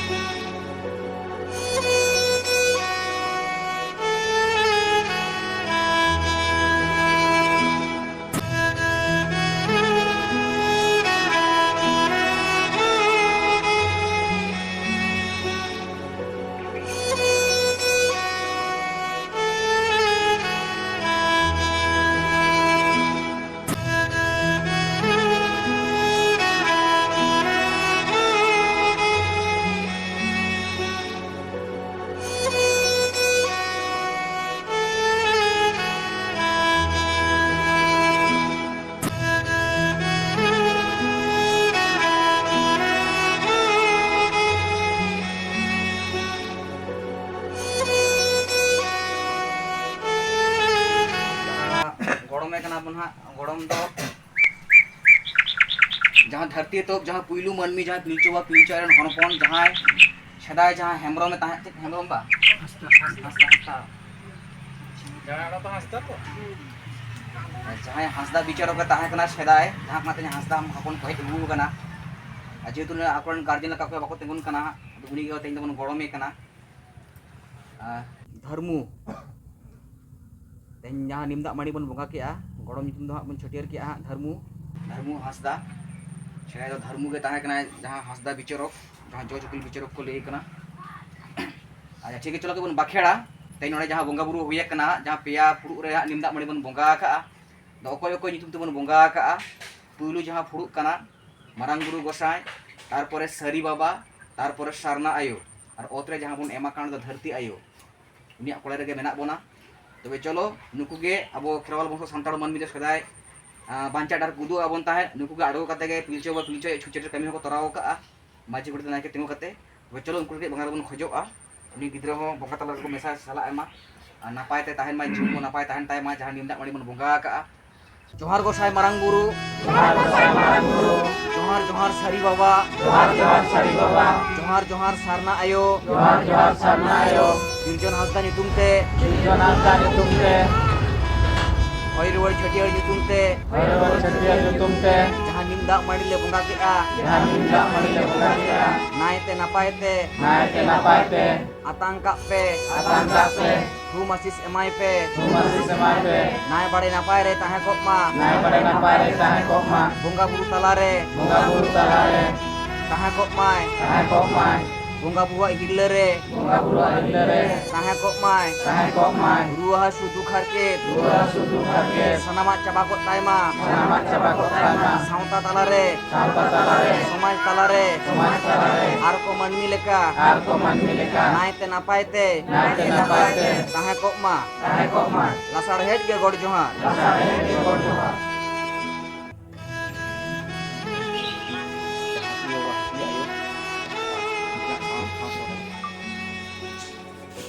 ᱜᱚᱲᱚᱢ ᱫᱚ ᱡᱟᱦᱟᱸ ᱫᱷᱟᱹᱨᱛᱤ ᱮᱛᱚᱦᱚᱵ, ᱡᱟᱦᱟᱸ ᱯᱩᱭᱞᱩ ᱢᱟᱹᱱᱢᱤ, ᱡᱟᱦᱟᱸᱭ ᱯᱤᱞᱪᱩ ᱵᱟᱵᱟ ᱯᱤᱞᱪᱩ ᱟᱡ ᱨᱮᱱ ᱦᱚᱱ ᱦᱚᱯᱚᱱ, ᱡᱟᱦᱟᱸᱭ ᱥᱮᱫᱟᱭ ᱡᱟᱦᱟᱸ ᱦᱮᱢᱵᱨᱚᱢᱮ ᱛᱟᱦᱮᱸ, ᱪᱮᱫ ᱦᱮᱢᱵᱨᱚᱢ ᱵᱟ? ᱦᱟᱸᱥᱫᱟ, ᱦᱟᱸᱥᱫᱟ, ᱦᱟᱸᱥᱫᱟ᱾ ᱡᱟᱦᱟᱸᱭ ᱦᱟᱸᱥᱫᱟ ᱵᱤᱪᱟᱨᱚᱠ ᱮ ᱛᱟᱦᱮᱸ ᱠᱟᱱᱟ ᱥᱮᱫᱟᱭ, ᱡᱟᱦᱟᱸ ᱠᱷᱚᱱᱟᱜ ᱛᱮᱦᱮᱧ ᱦᱟᱸᱥᱫᱟ ᱦᱚᱯᱚᱱ ᱠᱚ ᱦᱮᱡ ᱟᱹᱜᱩ ᱟᱠᱟᱱᱟ᱾ ᱟᱨ ᱡᱮᱦᱮᱛᱩ ᱱᱩᱭ ᱟᱠᱚᱨᱮᱱ ᱜᱟᱨᱡᱮᱱ ᱞᱮᱠᱟ ᱠᱚ ᱵᱟᱠᱚ ᱛᱤᱸᱜᱩᱱ ᱠᱟᱱᱟ, ᱟᱫᱚ ᱩᱱᱤ ᱜᱮ ᱛᱮᱦᱮᱧ ᱫᱚᱵᱚᱱ ᱜᱚᱲᱚᱢᱮ ᱠᱟᱱᱟ᱾ ᱟᱨ ᱫᱷᱟᱹᱨᱢᱩ, ᱛᱮᱦᱮᱧ ᱡᱟᱦᱟᱸ ᱱᱤᱢ ᱫᱟᱜ ᱢᱟᱹᱲᱤ ᱵᱚᱱ ᱵᱚᱸᱜᱟ ᱠᱮᱜᱼᱟ, ᱜᱚᱲᱚᱢ ᱧᱩᱛᱩᱢ ᱫᱚ ᱦᱟᱸᱜ ᱵᱚᱱ ᱪᱷᱟᱹᱴᱭᱟᱹᱨ ᱠᱮᱜᱼᱟ ᱦᱟᱸᱜ ᱫᱷᱟᱹᱨᱢᱩ, ᱫᱷᱟᱹᱨᱢᱩ ᱦᱟᱸᱥᱫᱟ᱾ ᱥᱮᱫᱟᱭ ᱫᱚ ᱫᱷᱟᱹᱨᱢᱩ ᱜᱮ ᱛᱟᱦᱮᱸ ᱠᱟᱱᱟᱭ, ᱡᱟᱦᱟᱸ ᱦᱟᱸᱥᱫᱟ ᱵᱤᱪᱟᱨᱚᱠ, ᱡᱟᱦᱟᱸ ᱡᱚᱡᱽ ᱩᱠᱤᱞ ᱵᱤᱪᱟᱨᱚᱠ ᱠᱚ ᱞᱟᱹᱭ ᱠᱟᱱᱟ᱾ ᱟᱪᱪᱷᱟ, ᱴᱷᱤᱠ ᱜᱮᱭᱟ, ᱪᱚᱞᱚ ᱜᱮᱵᱚᱱ ᱵᱟᱠᱷᱮᱲᱟ᱾ ᱛᱮᱦᱮᱧ ᱱᱚᱰᱮ ᱡᱟᱦᱟᱸ ᱵᱚᱸᱜᱟ ᱵᱩᱨᱩ ᱦᱩᱭ ᱟᱠᱟᱱᱟ, ᱡᱟᱦᱟᱸ ᱯᱮᱭᱟ ᱯᱷᱩᱲᱩᱜ ᱨᱮ ᱦᱟᱸᱜ ᱱᱤᱢ ᱫᱟᱜ ᱢᱟᱹᱲᱤ ᱵᱚᱱ ᱵᱚᱸᱜᱟ ᱟᱠᱟᱜᱼᱟ, ᱫᱚ ᱚᱠᱚᱭ ᱚᱠᱚᱭ ᱧᱩᱛᱩᱢ ᱛᱮᱵᱚᱱ ᱵᱚᱸᱜᱟ ᱟᱠᱟᱜᱼᱟ? ᱯᱩᱭᱞᱩ ᱡᱟᱦᱟᱸ ᱯᱷᱩᱲᱩᱜ ᱠᱟᱱᱟ, ᱢᱟᱨᱟᱝ ᱵᱩᱨᱩ ᱜᱚᱸᱥᱟᱭ, ᱛᱟᱨᱯᱚᱨᱮ ᱥᱟᱹᱨᱤ ᱵᱟᱵᱟ, ᱛᱟᱨᱯᱚᱨᱮ ᱥᱟᱨᱱᱟ ᱟᱭᱳ, ᱟᱨ ᱚᱛ ᱨᱮ ᱡᱟᱦᱟᱸ ᱵᱚᱱ ᱮᱢᱟ ᱠᱟᱱ ᱫᱚ ᱫᱷᱟᱹᱨᱛᱤ ᱟᱭᱳ, ᱩᱱᱤᱭᱟᱜ ᱠᱚᱲᱟ ᱨᱮᱜᱮ ᱢᱮᱱᱟᱜ ᱵᱚᱱᱟ᱾ ᱛᱚᱵᱮ ᱪᱚᱞᱚ, ᱱᱩᱠᱩ ᱜᱮ ᱟᱵᱚ ᱠᱷᱮᱨᱣᱟᱞ ᱵᱚᱝᱥᱚ ᱥᱟᱱᱛᱟᱲ ᱢᱟᱹᱱᱢᱤ ᱫᱚ ᱥᱮᱫᱟᱭ, ᱟᱸ, ᱵᱟᱧᱪᱟᱣ ᱰᱟᱦᱟᱨ ᱠᱚ ᱩᱫᱩᱜ ᱟᱵᱚᱱ ᱛᱟᱦᱮᱸᱫ, ᱱᱩᱠᱩ ᱜᱮ ᱟᱬᱜᱚ ᱠᱟᱛᱮ ᱜᱮ ᱯᱤᱞᱪᱩ ᱵᱟᱵᱟ ᱯᱤᱞᱪᱩ ᱟᱭᱳ ᱪᱷᱩᱸᱛ ᱪᱷᱟᱹᱴᱭᱟᱹᱨ ᱠᱟᱹᱢᱤ ᱦᱚᱸᱠᱚ ᱛᱚᱨᱟᱣ ᱟᱠᱟᱫᱼᱟ᱾ ᱢᱟᱹᱡᱷᱤ ᱜᱚᱰᱮᱛ ᱱᱟᱭᱠᱮ ᱛᱤᱸᱜᱩ ᱠᱟᱛᱮ᱾ ᱛᱚᱵᱮ ᱪᱚᱞᱚ, ᱩᱱᱠᱩ ᱞᱟᱹᱜᱤᱫ ᱵᱚᱸᱜᱟ ᱨᱮᱵᱚᱱ ᱠᱷᱚᱡᱚᱜᱼᱟ, ᱩᱱᱤ ᱜᱤᱫᱽᱨᱟᱹ ᱦᱚᱸ ᱵᱚᱸᱜᱟ ᱛᱟᱞᱟ ᱨᱮᱠᱚ ᱢᱮᱥᱟ ᱥᱟᱞᱟᱜ ᱮᱢᱟ, ᱟᱨ ᱱᱟᱯᱟᱭ ᱛᱮ ᱛᱟᱦᱮᱱ ᱢᱟᱭ, ᱡᱤᱣᱤ ᱠᱚ ᱱᱟᱯᱟᱭ ᱛᱟᱦᱮᱱ ᱛᱟᱭ ᱢᱟ, ᱡᱟᱦᱟᱸ ᱱᱤᱢ ᱫᱟᱜ ᱢᱟᱹᱲᱤ ᱵᱚᱱ ᱵᱚᱸᱜᱟ ᱟᱠᱟᱜᱼᱟ᱾ ᱡᱚᱦᱟᱨ ᱜᱚᱸᱥᱟᱭ ᱢᱟᱨᱟᱝ ᱵᱩᱨᱩ, ᱡᱚᱦᱟᱨ ᱜᱚᱸᱥᱟᱭ ᱢᱟᱨᱟᱝ ᱵᱩᱨᱩ, ᱡᱚᱦᱟᱨ, ᱡᱚᱦᱟᱨ ᱥᱟᱹᱨᱤ ᱵᱟᱵᱟ, ᱡᱚᱦᱟᱨ, ᱡᱚᱦᱟᱨ ᱥᱟᱹᱨᱤ ᱵᱟᱵᱟ, ᱡᱚᱦᱟᱨ, ᱡᱚᱦᱟᱨ ᱥᱟᱨᱱᱟ ᱟᱭᱳ, ᱡᱚᱦᱟᱨ, ᱡᱚᱦᱟᱨ ᱥᱟᱨᱱᱟ ᱟᱭᱳ, ᱥᱤᱨᱡᱚᱱ ᱦᱟᱸᱥᱫᱟ ᱧᱩᱛᱩᱢ ᱛᱮ, ᱥᱤᱨᱡᱚᱱ ᱦᱟᱸᱥᱫᱟ ᱧᱩᱛᱩᱢ ᱛᱮ, ᱦᱚᱭ ᱨᱩᱣᱟᱹᱲ ᱪᱷᱟᱹᱴᱭᱟᱹᱨ ᱧᱩᱛᱩᱢ ᱛᱮ, ᱦᱚᱭ ᱨᱩᱣᱟᱹᱲ ᱪᱷᱟᱹᱴᱭᱟᱹᱨ ᱧᱩᱛᱩᱢ ᱛᱮ, ᱡᱟᱦᱟᱸ ᱱᱤᱢ ᱫᱟᱜ ᱢᱟᱹᱲᱤ ᱞᱮ ᱵᱚᱸᱜᱟ ᱠᱮᱫᱼᱟ, ᱡᱟᱦᱟᱸ ᱱᱤᱢ ᱫᱟᱜ ᱢᱟᱹᱲᱤ ᱞᱮ ᱵᱚᱸᱜᱟ ᱠᱮᱫᱼᱟ, ᱱᱟᱭᱛᱮ ᱱᱟᱯᱟᱭ ᱛᱮ, ᱱᱟᱭᱛᱮ ᱱᱟᱯᱟᱭ ᱛᱮ, ᱟᱛᱟᱝ ᱠᱟᱜ ᱯᱮ, ᱟᱛᱟᱝ ᱠᱟᱜ ᱯᱮ, ᱛᱷᱩᱢ ᱟᱥᱤᱥ ᱮᱢᱟᱭ ᱯᱮ, ᱛᱷᱩᱢ ᱟᱥᱤᱥ ᱮᱢᱟᱭ ᱯᱮ, ᱱᱟᱭ ᱵᱟᱲᱮ ᱱᱟᱯᱟᱭ ᱨᱮ ᱛᱟᱦᱮᱸ ᱠᱚᱜ ᱢᱟ, ᱱᱟᱭ ᱵᱟᱲᱮ ᱱᱟᱯᱟᱭ ᱨᱮ ᱛᱟᱦᱮᱸ ᱠᱚᱜ ᱢᱟ, ᱵᱚᱸᱜᱟ ᱵᱩᱨᱩ ᱛᱟᱞᱟᱨᱮ, ᱵᱚᱸᱜᱟ ᱵᱩᱨᱩ ᱛᱟᱞᱟᱨᱮ, ᱛᱟᱦᱮᱸ ᱠᱚᱜ ᱢᱟᱭ, ᱛᱟᱦᱮᱸ ᱠᱚᱜ ᱢᱟᱭ, ᱵᱚᱸᱜᱟ ᱵᱩᱨᱩᱣᱟᱜ ᱦᱤᱨᱞᱟᱹ ᱨᱮ, ᱵᱚᱸᱜᱟ ᱵᱩᱨᱩᱣᱟᱜ ᱦᱤᱨᱞᱟᱹ ᱨᱮ, ᱛᱟᱦᱮᱸ ᱠᱚᱜ ᱢᱟᱭ, ᱛᱟᱦᱮᱸ ᱠᱚᱜ ᱢᱟᱭ, ᱨᱩᱣᱟᱹ ᱦᱟᱹᱥᱩ ᱫᱩᱠ ᱦᱟᱨᱠᱮᱛ, ᱨᱩᱣᱟᱹ ᱦᱟᱹᱥᱩ ᱫᱩᱠ ᱦᱟᱨᱠᱮᱛ, ᱥᱟᱱᱟᱢᱟᱜ ᱪᱟᱵᱟ ᱠᱚᱜ ᱛᱟᱭ ᱢᱟ, ᱥᱟᱱᱟᱢᱟᱜ ᱪᱟᱵᱟ ᱠᱚᱜ ᱛᱟᱭ ᱢᱟ, ᱥᱟᱶᱛᱟ ᱛᱟᱞᱟᱨᱮ, ᱥᱟᱶᱛᱟ ᱛᱟᱞᱟᱨᱮ, ᱥᱚᱢᱟᱡᱽ ᱛᱟᱞᱟᱨᱮ, ᱥᱚᱢᱟᱡᱽ ᱛᱟᱞᱟᱨᱮ, ᱟᱨ ᱠᱚ ᱢᱟᱹᱱᱢᱤ ᱞᱮᱠᱟ, ᱟᱨ ᱠᱚ ᱢᱟᱹᱱᱢᱤ ᱞᱮᱠᱟ, ᱱᱟᱭᱛᱮ ᱱᱟᱯᱟᱭ ᱛᱮ, ᱱᱟᱭᱛᱮ ᱱᱟᱯᱟᱭ ᱛᱮ, ᱛᱟᱦᱮᱸ ᱠᱚᱜ ᱢᱟ, ᱛᱟᱦᱮᱸ ᱠᱚᱜ ᱢᱟ, ᱞᱟᱥᱟᱲᱦᱮᱫ ᱜᱮ ᱜᱚᱰ ᱡᱚᱦᱟᱨ, ᱞᱟᱥᱟᱲᱦᱮᱫ ᱜᱮ ᱜᱚᱰ ᱡᱚᱦᱟᱨ᱾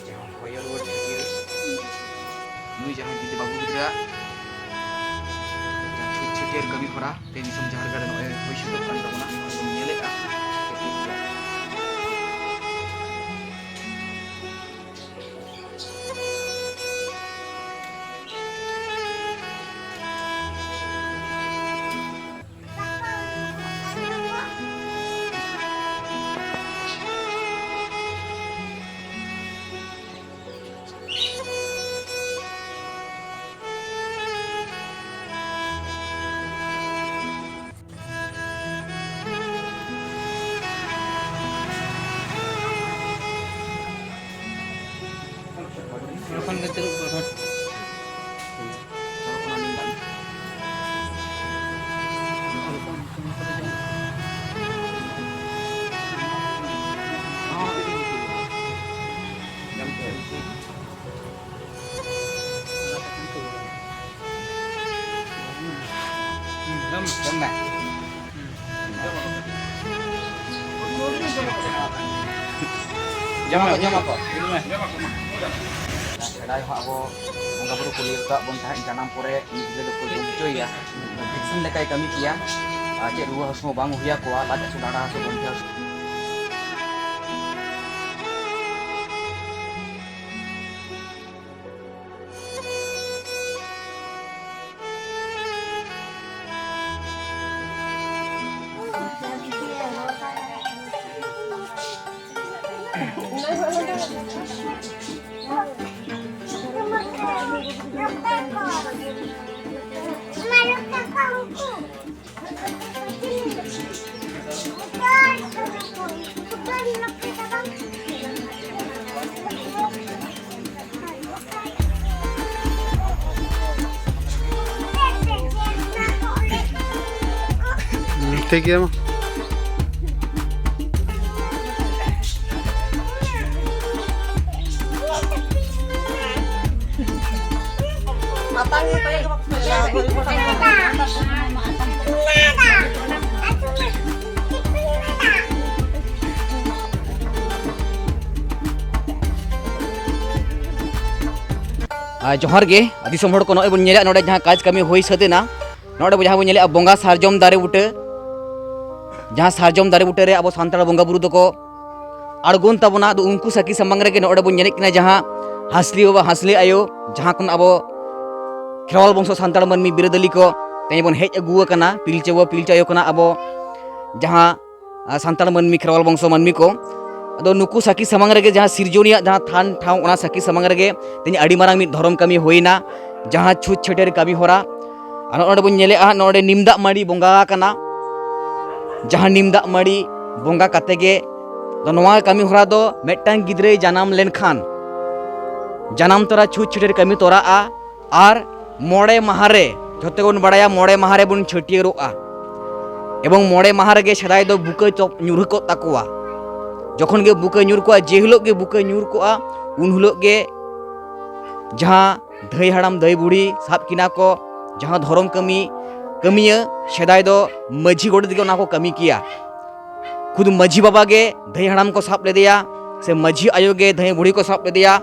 ᱡᱟᱦᱟᱸ ᱦᱚᱭᱚ ᱨᱩᱣᱟᱹᱲ ᱠᱷᱟᱹᱛᱤᱨ ᱱᱩᱭ ᱡᱟᱦᱟᱸᱭ ᱡᱩᱫᱤ ᱵᱟᱹᱵᱩ ᱜᱤᱫᱽᱨᱟᱹ ᱪᱮᱫ ᱠᱟᱹᱢᱤ ᱦᱚᱨᱟ ᱛᱮ ᱫᱤᱥᱚᱢ ᱡᱟᱦᱮᱨ ᱜᱟᱲ ᱨᱮ ᱱᱚᱜᱼᱚᱭ ᱦᱩᱭ ᱥᱟᱹᱛᱚᱜ ᱠᱟᱱ ᱛᱟᱵᱚᱱᱟ, ᱟᱨ ᱵᱚᱱ ᱧᱮᱞᱮᱫᱼᱟ᱾ ᱡᱚᱢ ᱢᱮ᱾ ᱡᱚᱢ ᱟᱠᱚ, ᱡᱚᱢ ᱟᱠᱚ᱾ ᱥᱮᱫᱟᱭ ᱦᱚᱸ ᱟᱵᱚ ᱵᱚᱸᱜᱟ ᱵᱩᱨᱩ ᱠᱚ ᱞᱟᱹᱭ ᱟᱠᱟᱫ ᱵᱚᱱ ᱛᱟᱦᱮᱸᱫ, ᱡᱟᱱᱟᱢ ᱯᱚᱨᱮ ᱩᱱᱤ ᱜᱤᱫᱽᱨᱟᱹ ᱫᱚᱠᱚ ᱡᱚᱢ ᱦᱚᱪᱚᱭᱮᱭᱟ᱾ ᱵᱷᱮᱠᱥᱤᱱ ᱞᱮᱠᱟᱭ ᱠᱟᱹᱢᱤ ᱠᱮᱭᱟ᱾ ᱟᱨ ᱪᱮᱫ ᱨᱩᱣᱟᱹ ᱦᱟᱹᱥᱩ ᱦᱚᱸ ᱵᱟᱝ ᱦᱩᱭ ᱟᱠᱚᱣᱟ, ᱞᱟᱡ ᱦᱟᱹᱥᱩ, ᱰᱟᱸᱰᱟ ᱦᱟᱹᱥᱩ, ᱜᱚᱱᱴᱷᱮ ᱦᱟᱹᱥᱩ᱾ ᱴᱷᱤᱠ ᱜᱮᱭᱟ ᱢᱟ᱾ ᱟᱨ ᱡᱚᱦᱟᱨ ᱜᱮ ᱫᱤᱥᱚᱢ ᱦᱚᱲ ᱠᱚ, ᱱᱚᱜᱼᱚᱭ ᱵᱚᱱ ᱧᱮᱞᱮᱫ ᱱᱚᱰᱮ ᱡᱟᱦᱟᱸ ᱠᱟᱡᱽ ᱠᱟᱹᱢᱤ ᱦᱩᱭ ᱥᱟᱹᱛ ᱮᱱᱟ, ᱱᱚᱰᱮ ᱵᱚ ᱡᱟᱦᱟᱸ ᱵᱚᱱ ᱧᱮᱞᱮᱜᱼᱟ ᱵᱚᱸᱜᱟ ᱥᱟᱨᱡᱚᱢ ᱫᱟᱨᱮ ᱵᱩᱴᱟᱹ, ᱡᱟᱦᱟᱸ ᱥᱟᱨᱡᱚᱢ ᱫᱟᱨᱮ ᱵᱩᱴᱟᱹ ᱨᱮ ᱟᱵᱚ ᱥᱟᱱᱛᱟᱲ ᱵᱚᱸᱜᱟ ᱵᱩᱨᱩ ᱫᱚᱠᱚ ᱟᱬᱜᱚᱱ ᱛᱟᱵᱚᱱᱟ᱾ ᱟᱫᱚ ᱩᱱᱠᱩ ᱥᱟᱹᱠᱷᱤ ᱥᱟᱢᱟᱝ ᱨᱮᱜᱮ ᱱᱚᱰᱮ ᱵᱚᱱ ᱧᱮᱞᱮᱫ ᱠᱤᱱᱟ ᱡᱟᱦᱟᱸ ᱦᱟᱸᱥᱞᱤ ᱵᱟᱵᱟ ᱦᱟᱸᱥᱞᱤ ᱟᱭᱳ, ᱡᱟᱦᱟᱸ ᱠᱷᱚᱱ ᱟᱵᱚ ᱠᱷᱮᱨᱣᱟᱞ ᱵᱚᱝᱥᱚ ᱥᱟᱱᱛᱟᱲ ᱢᱟᱹᱱᱢᱤ ᱵᱤᱨᱟᱹᱫᱟᱹᱞᱤ ᱠᱚ ᱛᱮᱦᱮᱧ ᱵᱚᱱ ᱦᱮᱡ ᱟᱹᱜᱩ ᱟᱠᱟᱱᱟ, ᱯᱤᱞᱪᱩ ᱵᱟᱵᱟ ᱯᱤᱞᱪᱩ ᱟᱭᱳ ᱠᱷᱚᱱᱟᱜ ᱟᱵᱚ ᱡᱟᱦᱟᱸ ᱟᱨ ᱥᱟᱱᱛᱟᱲ ᱢᱟᱹᱱᱢᱤ, ᱠᱷᱮᱨᱣᱟᱞ ᱵᱚᱝᱥᱚ ᱢᱟᱹᱱᱢᱤ ᱠᱚ᱾ ᱟᱫᱚ ᱱᱩᱠᱩ ᱥᱟᱹᱠᱷᱤ ᱥᱟᱢᱟᱝ ᱨᱮᱜᱮ ᱡᱟᱦᱟᱸ ᱥᱤᱨᱡᱚᱱᱤᱭᱟᱜ ᱡᱟᱦᱟᱸ ᱛᱷᱟᱱ ᱴᱷᱟᱶ, ᱚᱱᱟ ᱥᱟᱹᱠᱷᱤ ᱥᱟᱢᱟᱝ ᱨᱮᱜᱮ ᱛᱮᱦᱮᱧ ᱟᱹᱰᱤ ᱢᱟᱨᱟᱝ ᱢᱤᱫ ᱫᱷᱚᱨᱚᱢ ᱠᱟᱹᱢᱤ ᱦᱩᱭᱱᱟ, ᱡᱟᱦᱟᱸ ᱪᱷᱩᱛ ᱪᱷᱟᱹᱴᱭᱟᱹᱨ ᱠᱟᱹᱢᱤ ᱦᱚᱨᱟ᱾ ᱟᱨ ᱱᱚᱜᱼᱚᱭ ᱱᱚᱰᱮ ᱵᱚᱱ ᱧᱮᱞᱮᱜᱼᱟ, ᱱᱚᱰᱮ ᱱᱤᱢ ᱫᱟᱜ ᱢᱟᱹᱲᱤ ᱵᱚᱸᱜᱟ ᱟᱠᱟᱱᱟ᱾ ᱡᱟᱦᱟᱸ ᱱᱤᱢ ᱫᱟᱜ ᱢᱟᱹᱲᱤ ᱵᱚᱸᱜᱟ ᱠᱟᱛᱮ ᱜᱮ ᱟᱫᱚ ᱱᱚᱣᱟ ᱠᱟᱹᱢᱤ ᱦᱚᱨᱟ ᱫᱚ ᱢᱤᱫᱴᱟᱝ ᱜᱤᱫᱽᱨᱟᱹᱭ ᱡᱟᱱᱟᱢ ᱞᱮᱱᱠᱷᱟᱱ, ᱡᱟᱱᱟᱢ ᱛᱚᱨᱟ ᱪᱷᱩᱛ ᱪᱷᱟᱹᱴᱭᱟᱹᱨ ᱠᱟᱹᱢᱤ ᱛᱚᱨᱟᱜᱼᱟ᱾ ᱟᱨ ᱢᱚᱬᱮ ᱢᱟᱦᱟ ᱨᱮ, ᱡᱷᱚᱛᱚ ᱜᱮᱵᱚᱱ ᱵᱟᱲᱟᱭᱟ, ᱢᱚᱬᱮ ᱢᱟᱦᱟ ᱨᱮᱵᱚᱱ ᱪᱷᱟᱹᱴᱭᱟᱹᱨᱚᱜᱼᱟ᱾ ᱮᱵᱚᱝ ᱢᱚᱬᱮ ᱢᱟᱦᱟ ᱨᱮᱜᱮ ᱥᱮᱫᱟᱭ ᱫᱚ ᱵᱩᱠᱟᱹ ᱪᱚᱯ ᱧᱩᱨᱦᱟᱹ ᱠᱚᱜ ᱛᱟᱠᱚᱣᱟ᱾ ᱡᱚᱠᱷᱚᱱ ᱜᱮ ᱵᱩᱠᱟᱹ ᱧᱩᱨ ᱠᱚᱜᱼᱟ, ᱡᱮ ᱦᱤᱞᱳᱜ ᱜᱮ ᱵᱩᱠᱟᱹ ᱧᱩᱨ ᱠᱚᱜᱼᱟ, ᱩᱱ ᱦᱤᱞᱳᱜ ᱜᱮ ᱡᱟᱦᱟᱸ ᱫᱷᱟᱹᱭ ᱦᱟᱲᱟᱢ ᱫᱷᱟᱹᱭ ᱵᱩᱲᱦᱤ ᱥᱟᱵ ᱠᱤᱱᱟ ᱠᱚ, ᱡᱟᱦᱟᱸ ᱫᱷᱚᱨᱚᱢ ᱠᱟᱹᱢᱤ ᱠᱟᱹᱢᱤᱭᱟᱹ, ᱥᱮᱫᱟᱭ ᱫᱚ ᱢᱟᱹᱡᱷᱤ ᱜᱚᱰᱮᱛ ᱜᱮ ᱚᱱᱟ ᱠᱚ ᱠᱟᱹᱢᱤ ᱠᱮᱭᱟ᱾ ᱠᱷᱩᱫ ᱢᱟᱹᱡᱷᱤ ᱵᱟᱵᱟ ᱜᱮ ᱫᱷᱟᱹᱭ ᱦᱟᱲᱟᱢ ᱠᱚ ᱥᱟᱵ ᱞᱮᱫᱮᱭᱟ, ᱥᱮ ᱢᱟᱹᱡᱷᱤ ᱟᱭᱳ ᱜᱮ ᱫᱷᱟᱹᱭ ᱵᱩᱲᱦᱤ ᱠᱚ ᱥᱟᱵ ᱞᱮᱫᱮᱭᱟ᱾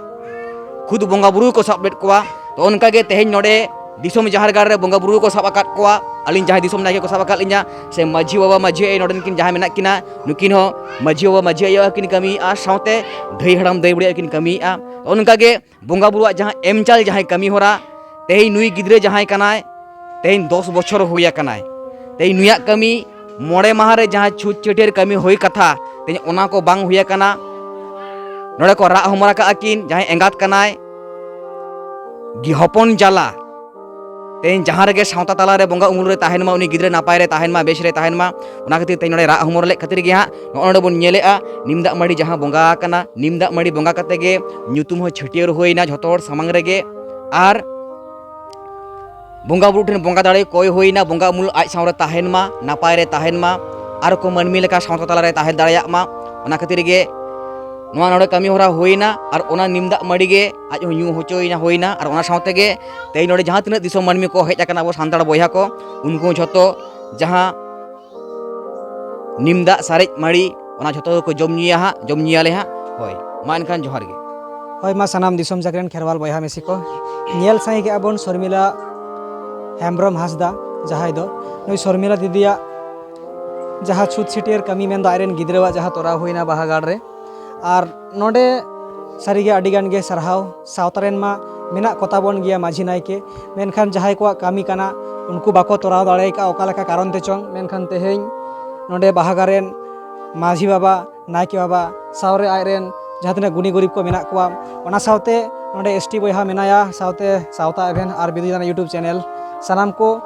ᱠᱷᱩᱫ ᱵᱚᱸᱜᱟ ᱵᱩᱨᱩ ᱠᱚ ᱥᱟᱵ ᱞᱮᱫ ᱠᱚᱣᱟ᱾ ᱛᱚ ᱚᱱᱠᱟ ᱜᱮ ᱛᱮᱦᱮᱧ ᱱᱚᱰᱮ ᱫᱤᱥᱚᱢ ᱡᱟᱦᱮᱨ ᱜᱟᱲ ᱨᱮ ᱵᱚᱸᱜᱟ ᱵᱩᱨᱩ ᱠᱚ ᱥᱟᱵ ᱟᱠᱟᱫ ᱠᱚᱣᱟ᱾ ᱟᱹᱞᱤᱧ ᱡᱟᱦᱟᱸᱭ ᱫᱤᱥᱚᱢ ᱱᱟᱭᱠᱮ ᱠᱚ ᱥᱟᱵ ᱟᱠᱟᱫ ᱞᱤᱧᱟ, ᱥᱮ ᱢᱟᱹᱡᱷᱤ ᱵᱟᱵᱟ ᱢᱟᱹᱡᱷᱤ ᱟᱭᱳ ᱱᱚᱰᱮᱱ ᱠᱤᱱ ᱡᱟᱦᱟᱸᱭ ᱢᱮᱱᱟᱜ ᱠᱤᱱᱟ, ᱱᱩᱠᱤᱱ ᱦᱚᱸ ᱢᱟᱹᱡᱷᱤ ᱵᱟᱵᱟ ᱢᱟᱹᱡᱷᱤ ᱟᱭᱳ ᱦᱚᱸ ᱠᱤᱱ ᱠᱟᱹᱢᱤᱭᱮᱫᱼᱟ, ᱥᱟᱶᱛᱮ ᱫᱷᱟᱹᱭ ᱦᱟᱲᱟᱢ ᱫᱷᱟᱹᱭ ᱵᱩᱲᱦᱤ ᱦᱚᱸ ᱠᱤᱱ ᱠᱟᱹᱢᱤᱭᱮᱫᱼᱟ᱾ ᱛᱚ ᱚᱱᱠᱟ ᱜᱮ ᱵᱚᱸᱜᱟ ᱵᱩᱨᱩᱣᱟᱜ ᱡᱟᱦᱟᱸ ᱮᱢ ᱪᱟᱞ, ᱡᱟᱦᱟᱸᱭ ᱠᱟᱹᱢᱤ ᱦᱚᱨᱟ, ᱛᱮᱦᱮᱧ ᱱᱩᱭ ᱜᱤᱫᱽᱨᱟᱹ ᱡᱟᱦᱟᱸᱭ ᱠᱟᱱᱟᱭ, ᱛᱮᱦᱮᱧ ᱫᱚᱥ ᱵᱚᱪᱷᱚᱨ ᱦᱩᱭ ᱟᱠᱟᱱᱟᱭ᱾ ᱛᱮᱦᱮᱧ ᱱᱩᱭᱟᱜ ᱠᱟᱹᱢᱤ ᱢᱚᱬᱮ ᱢᱟᱦᱟ ᱨᱮ ᱡᱟᱦᱟᱸ ᱪᱷᱩᱛ ᱪᱷᱟᱹᱴᱭᱟᱹᱨ ᱠᱟᱹᱢᱤ ᱦᱩᱭ ᱠᱟᱛᱷᱟ, ᱛᱮᱦᱮᱧ ᱚᱱᱟ ᱠᱚ ᱵᱟᱝ ᱦᱩᱭ ᱟᱠᱟᱱᱟ᱾ ᱱᱚᱰᱮ ᱠᱚ ᱨᱟᱜ ᱦᱚᱢᱚᱨ ᱟᱠᱟᱫᱼᱟ ᱠᱤᱱ, ᱡᱟᱦᱟᱸᱭ ᱮᱸᱜᱟᱛ ᱠᱟᱱᱟᱭ, ᱜᱤ ᱦᱚᱯᱚᱱ ᱡᱟᱞᱟ᱾ ᱛᱮᱦᱮᱧ ᱡᱟᱦᱟᱸ ᱨᱮᱜᱮ ᱥᱟᱶᱛᱟ ᱛᱟᱞᱟᱨᱮ ᱵᱚᱸᱜᱟ ᱩᱢᱩᱞ ᱨᱮ ᱛᱟᱦᱮᱱ ᱢᱟ, ᱩᱱᱤ ᱜᱤᱫᱽᱨᱟᱹ ᱱᱟᱯᱟᱭ ᱨᱮ ᱛᱟᱦᱮᱱ ᱢᱟ, ᱵᱮᱥ ᱨᱮ ᱛᱟᱦᱮᱱ ᱢᱟ, ᱚᱱᱟ ᱠᱷᱟᱹᱛᱤᱨ ᱛᱮᱦᱮᱧ ᱱᱚᱰᱮ ᱨᱟᱜ ᱦᱚᱢᱚᱨ ᱞᱮᱫ ᱠᱷᱟᱹᱛᱤᱨ ᱜᱮ ᱦᱟᱸᱜ ᱱᱚᱜᱼᱚᱭ ᱱᱚᱰᱮ ᱵᱚᱱ ᱧᱮᱞᱮᱜᱼᱟ ᱱᱤᱢ ᱫᱟᱜ ᱢᱟᱹᱲᱤ ᱡᱟᱦᱟᱸ ᱵᱚᱸᱜᱟ ᱟᱠᱟᱱᱟ, ᱱᱤᱢ ᱫᱟᱜ ᱢᱟᱹᱲᱤ ᱵᱚᱸᱜᱟ ᱠᱟᱛᱮ ᱜᱮ ᱧᱩᱛᱩᱢ ᱦᱚᱸ ᱪᱷᱟᱹᱴᱭᱟᱹᱨ ᱦᱩᱭᱱᱟ ᱡᱷᱚᱛᱚ ᱦᱚᱲ ᱥᱟᱢᱟᱝ ᱨᱮᱜᱮ᱾ ᱟᱨ ᱵᱚᱸᱜᱟ ᱵᱩᱨᱩ ᱴᱷᱮᱱ ᱵᱚᱸᱜᱟ ᱫᱟᱲᱮ ᱠᱚᱭ ᱦᱩᱭᱱᱟ, ᱵᱚᱸᱜᱟ ᱩᱢᱩᱞ ᱟᱡ ᱥᱟᱶ ᱨᱮ ᱛᱟᱦᱮᱱ ᱢᱟ, ᱱᱟᱯᱟᱭ ᱨᱮ ᱛᱟᱦᱮᱱ ᱢᱟ, ᱟᱨ ᱠᱚ ᱢᱟᱹᱱᱢᱤ ᱞᱮᱠᱟ ᱥᱟᱶᱛᱟ ᱛᱟᱞᱟ ᱨᱮ ᱛᱟᱦᱮᱸ ᱫᱟᱲᱮᱭᱟᱜ ᱢᱟ᱾ ᱚᱱᱟ ᱠᱷᱟᱹᱛᱤᱨ ᱜᱮ ᱱᱚᱣᱟ ᱱᱚᱰᱮ ᱠᱟᱹᱢᱤ ᱦᱚᱨᱟ ᱦᱩᱭᱱᱟ᱾ ᱟᱨ ᱚᱱᱟ ᱱᱤᱢ ᱫᱟᱜ ᱢᱟᱹᱲᱤ ᱜᱮ ᱟᱡ ᱦᱚᱸ ᱧᱩ ᱦᱚᱪᱚᱭᱮᱱᱟ, ᱦᱩᱭᱱᱟ᱾ ᱟᱨ ᱚᱱᱟ ᱥᱟᱶ ᱛᱮᱜᱮ ᱛᱮᱦᱮᱧ ᱱᱚᱰᱮ ᱡᱟᱦᱟᱸ ᱛᱤᱱᱟᱹᱜ ᱫᱤᱥᱚᱢ ᱢᱟᱹᱱᱢᱤ ᱠᱚ ᱦᱮᱡ ᱟᱠᱟᱱᱟ, ᱟᱵᱚ ᱥᱟᱱᱛᱟᱲ ᱵᱚᱭᱦᱟ ᱠᱚ, ᱩᱱᱠᱩ ᱦᱚᱸ ᱡᱷᱚᱛᱚ ᱡᱟᱦᱟᱸ ᱱᱤᱢ ᱫᱟᱜ ᱥᱟᱨᱮᱡ ᱢᱟᱹᱲᱤ, ᱚᱱᱟ ᱡᱷᱚᱛᱚ ᱜᱮᱠᱚ ᱡᱚᱢ ᱧᱩᱭᱟ ᱦᱟᱸᱜ, ᱡᱚᱢ ᱧᱩᱭᱟᱞᱮ ᱦᱟᱸᱜ᱾ ᱦᱳᱭ, ᱢᱟ ᱮᱱᱠᱷᱟᱱ ᱡᱚᱦᱟᱨ ᱜᱮ᱾ ᱦᱳᱭ, ᱢᱟ ᱥᱟᱱᱟᱢ ᱫᱤᱥᱚᱢ ᱡᱟᱠ ᱨᱮᱱ ᱠᱷᱮᱨᱣᱟᱞ ᱵᱚᱭᱦᱟ ᱢᱤᱥᱤ ᱠᱚ, ᱧᱮᱞ ᱥᱟᱸᱜᱮ ᱠᱮᱜᱼᱟ ᱵᱚᱱ ᱥᱚᱨᱢᱤᱞᱟ ᱦᱮᱢᱵᱨᱚᱢ ᱦᱟᱸᱥᱫᱟ ᱡᱟᱦᱟᱸᱭ ᱫᱚ ᱱᱩᱭ ᱥᱚᱨᱢᱤᱞᱟ ᱫᱤᱫᱤᱭᱟᱜ ᱡᱟᱦᱟᱸ ᱪᱷᱩᱛ ᱪᱷᱟᱹᱴᱭᱟᱹᱨ ᱠᱟᱹᱢᱤ, ᱢᱮᱱᱫᱚ ᱟᱡᱨᱮᱱ ᱜᱤᱫᱽᱨᱟᱹᱣᱟᱜ ᱡᱟᱦᱟᱸ ᱛᱚᱨᱟᱣ ᱦᱩᱭᱱᱟ ᱵᱟᱦᱟᱜᱟᱲ ᱨᱮ᱾ ᱟᱨ ᱱᱚᱰᱮ ᱥᱟᱹᱨᱤᱜᱮ ᱟᱹᱰᱤ ᱜᱟᱱ ᱜᱮ ᱥᱟᱨᱦᱟᱣ᱾ ᱥᱟᱶᱛᱟ ᱨᱮᱱ ᱢᱟ ᱢᱮᱱᱟᱜ ᱠᱚᱛᱟ ᱵᱚᱱ ᱜᱮᱭᱟ ᱢᱟᱹᱡᱷᱤ ᱱᱟᱭᱠᱮ, ᱢᱮᱱᱠᱷᱟᱱ ᱡᱟᱦᱟᱸᱭ ᱠᱚᱣᱟᱜ ᱠᱟᱹᱢᱤ ᱠᱟᱱᱟ, ᱩᱱᱠᱩ ᱵᱟᱠᱚ ᱛᱚᱨᱟᱣ ᱫᱟᱲᱮ ᱟᱠᱟᱫᱼᱟ ᱚᱠᱟ ᱞᱮᱠᱟ ᱠᱟᱨᱚᱱ ᱛᱮ ᱪᱚᱝ᱾ ᱢᱮᱱᱠᱷᱟᱱ ᱛᱮᱦᱮᱧ ᱱᱚᱰᱮ ᱵᱟᱦᱟᱜᱟᱲ ᱨᱮᱱ ᱢᱟᱹᱡᱷᱤ ᱵᱟᱵᱟ, ᱱᱟᱭᱠᱮ ᱵᱟᱵᱟ, ᱥᱟᱶᱨᱮ ᱟᱡᱨᱮᱱ ᱡᱟᱦᱟᱸ ᱛᱤᱱᱟᱹᱜ ᱜᱩᱱᱤ ᱜᱩᱨᱤᱵ ᱠᱚ ᱢᱮᱱᱟᱜ ᱠᱚᱣᱟ, ᱚᱱᱟ ᱥᱟᱶᱛᱮ ᱱᱚᱰᱮ ᱮᱥ ᱴᱤ ᱵᱚᱭᱦᱟ ᱢᱮᱱᱟᱭᱟ, ᱥᱟᱶᱛᱮ ᱥᱟᱶᱛᱟ ᱮᱵᱷᱮᱱ ᱟᱨ ᱵᱤᱫᱩ ᱪᱟᱸᱫᱟᱱ YouTube channel, ᱥᱟᱱᱟᱢ ᱠᱚ,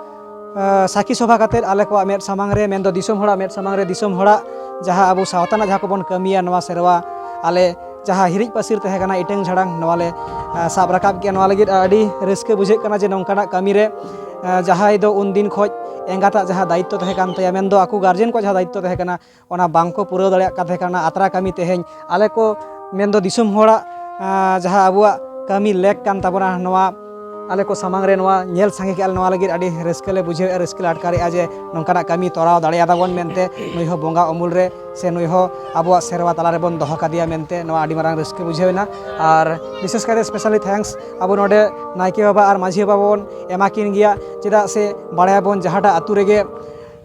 ᱟ, ᱥᱟᱹᱠᱷᱤ ᱥᱚᱵᱷᱟ ᱠᱟᱛᱮᱫ ᱟᱞᱮ ᱠᱚᱣᱟᱜ ᱢᱮᱫ ᱥᱟᱢᱟᱝ ᱨᱮ, ᱢᱮᱱᱫᱚ ᱫᱤᱥᱚᱢ ᱦᱚᱲᱟᱜ ᱢᱮᱫ ᱥᱟᱢᱟᱝ ᱨᱮ, ᱫᱤᱥᱚᱢ ᱦᱚᱲᱟᱜ ᱡᱟᱦᱟᱸ ᱟᱵᱚ ᱥᱟᱶᱛᱟ ᱨᱮᱱᱟᱜ ᱡᱟᱦᱟᱸ ᱠᱚᱵᱚᱱ ᱠᱟᱹᱢᱤᱭᱟ, ᱱᱚᱣᱟ ᱥᱮᱨᱣᱟ, ᱟᱞᱮ ᱡᱟᱦᱟᱸ ᱦᱤᱨᱤᱡ ᱯᱟᱹᱥᱤᱨ ᱛᱟᱦᱮᱸ ᱠᱟᱱᱟ ᱤᱴᱟᱹᱝ ᱡᱷᱟᱲᱟᱝ, ᱱᱚᱣᱟ ᱞᱮ, ᱟ, ᱥᱟᱵ ᱨᱟᱠᱟᱵ ᱠᱮᱜᱼᱟ᱾ ᱱᱚᱣᱟ ᱞᱟᱹᱜᱤᱫ ᱟᱹᱰᱤ ᱨᱟᱹᱥᱠᱟᱹ ᱵᱩᱡᱷᱟᱹᱜ ᱠᱟᱱᱟ ᱡᱮ ᱱᱚᱝᱠᱟᱱᱟᱜ ᱠᱟᱹᱢᱤ ᱨᱮ, ᱟ, ᱡᱟᱦᱟᱸᱭ ᱫᱚ ᱩᱱ ᱫᱤᱱ ᱠᱷᱚᱱ ᱮᱸᱜᱟᱛᱟᱜ ᱡᱟᱦᱟᱸ ᱫᱟᱭᱤᱛᱛᱚ ᱛᱟᱦᱮᱸ ᱠᱟᱱ ᱛᱟᱭᱟ, ᱢᱮᱱᱫᱚ ᱟᱠᱚ ᱜᱟᱨᱡᱮᱱ ᱠᱚᱣᱟᱜ ᱡᱟᱦᱟᱸ ᱫᱟᱭᱤᱛᱛᱚ ᱛᱟᱦᱮᱸ ᱠᱟᱱᱟ, ᱚᱱᱟ ᱵᱟᱝ ᱠᱚ ᱯᱩᱨᱟᱹᱣ ᱫᱟᱲᱮᱭᱟᱜ ᱠᱟᱱ ᱛᱟᱦᱮᱸ ᱠᱟᱱᱟ᱾ ᱟᱛᱨᱟ ᱠᱟᱹᱢᱤ ᱛᱮᱦᱮᱧ ᱟᱞᱮ ᱠᱚ, ᱢᱮᱱᱫᱚ ᱫᱤᱥᱚᱢ ᱦᱚᱲᱟᱜ, ᱟ, ᱡᱟᱦᱟᱸ ᱟᱵᱚᱣᱟᱜ ᱠᱟᱹᱢᱤ ᱞᱮᱠ ᱠᱟᱱ ᱛᱟᱵᱚᱱᱟ, ᱱᱚᱣᱟ ᱟᱞᱮ ᱠᱚ ᱥᱟᱢᱟᱝ ᱨᱮ ᱱᱚᱣᱟ ᱧᱮᱞ ᱥᱟᱸᱜᱮ ᱠᱮᱜᱼᱟ ᱞᱮ᱾ ᱱᱚᱣᱟ ᱞᱟᱹᱜᱤᱫ ᱟᱹᱰᱤ ᱨᱟᱹᱥᱠᱟᱹ ᱞᱮ ᱵᱩᱡᱷᱟᱹᱣᱮᱫᱼᱟ, ᱨᱟᱹᱥᱠᱟᱹ ᱞᱮ ᱟᱴᱠᱟᱨᱮᱜᱼᱟ ᱡᱮ ᱱᱚᱝᱠᱟᱱᱟᱜ ᱠᱟᱹᱢᱤ ᱛᱚᱨᱟᱣ ᱫᱟᱲᱮᱭᱟᱫᱟ ᱵᱚᱱ ᱢᱮᱱᱛᱮ, ᱱᱩᱭ ᱦᱚᱸ ᱵᱚᱸᱜᱟ ᱩᱢᱩᱞ ᱨᱮ ᱥᱮ ᱱᱩᱭ ᱦᱚᱸ ᱟᱵᱚᱣᱟᱜ ᱥᱮᱨᱣᱟ ᱛᱟᱞᱟ ᱨᱮᱵᱚᱱ ᱫᱚᱦᱚ ᱠᱟᱫᱮᱭᱟ ᱢᱮᱱᱛᱮ, ᱱᱚᱣᱟ ᱟᱹᱰᱤ ᱢᱟᱨᱟᱝ ᱨᱟᱹᱥᱠᱟᱹ ᱵᱩᱡᱷᱟᱹᱣ ᱮᱱᱟ᱾ ᱟᱨ ᱵᱤᱥᱮᱥ ᱠᱟᱭᱛᱮ specially thanks ᱟᱵᱚ ᱱᱚᱰᱮ ᱱᱟᱭᱠᱮ ᱵᱟᱵᱟ ᱟᱨ ᱢᱟᱹᱡᱷᱤ ᱵᱟᱵᱟ ᱵᱚᱱ ᱮᱢᱟ ᱠᱤᱱ ᱜᱮᱭᱟ, ᱪᱮᱫᱟᱜ ᱥᱮ ᱵᱟᱲᱟᱭᱟᱵᱚᱱ ᱡᱟᱦᱟᱸᱴᱟᱜ ᱟᱹᱛᱩ ᱨᱮᱜᱮ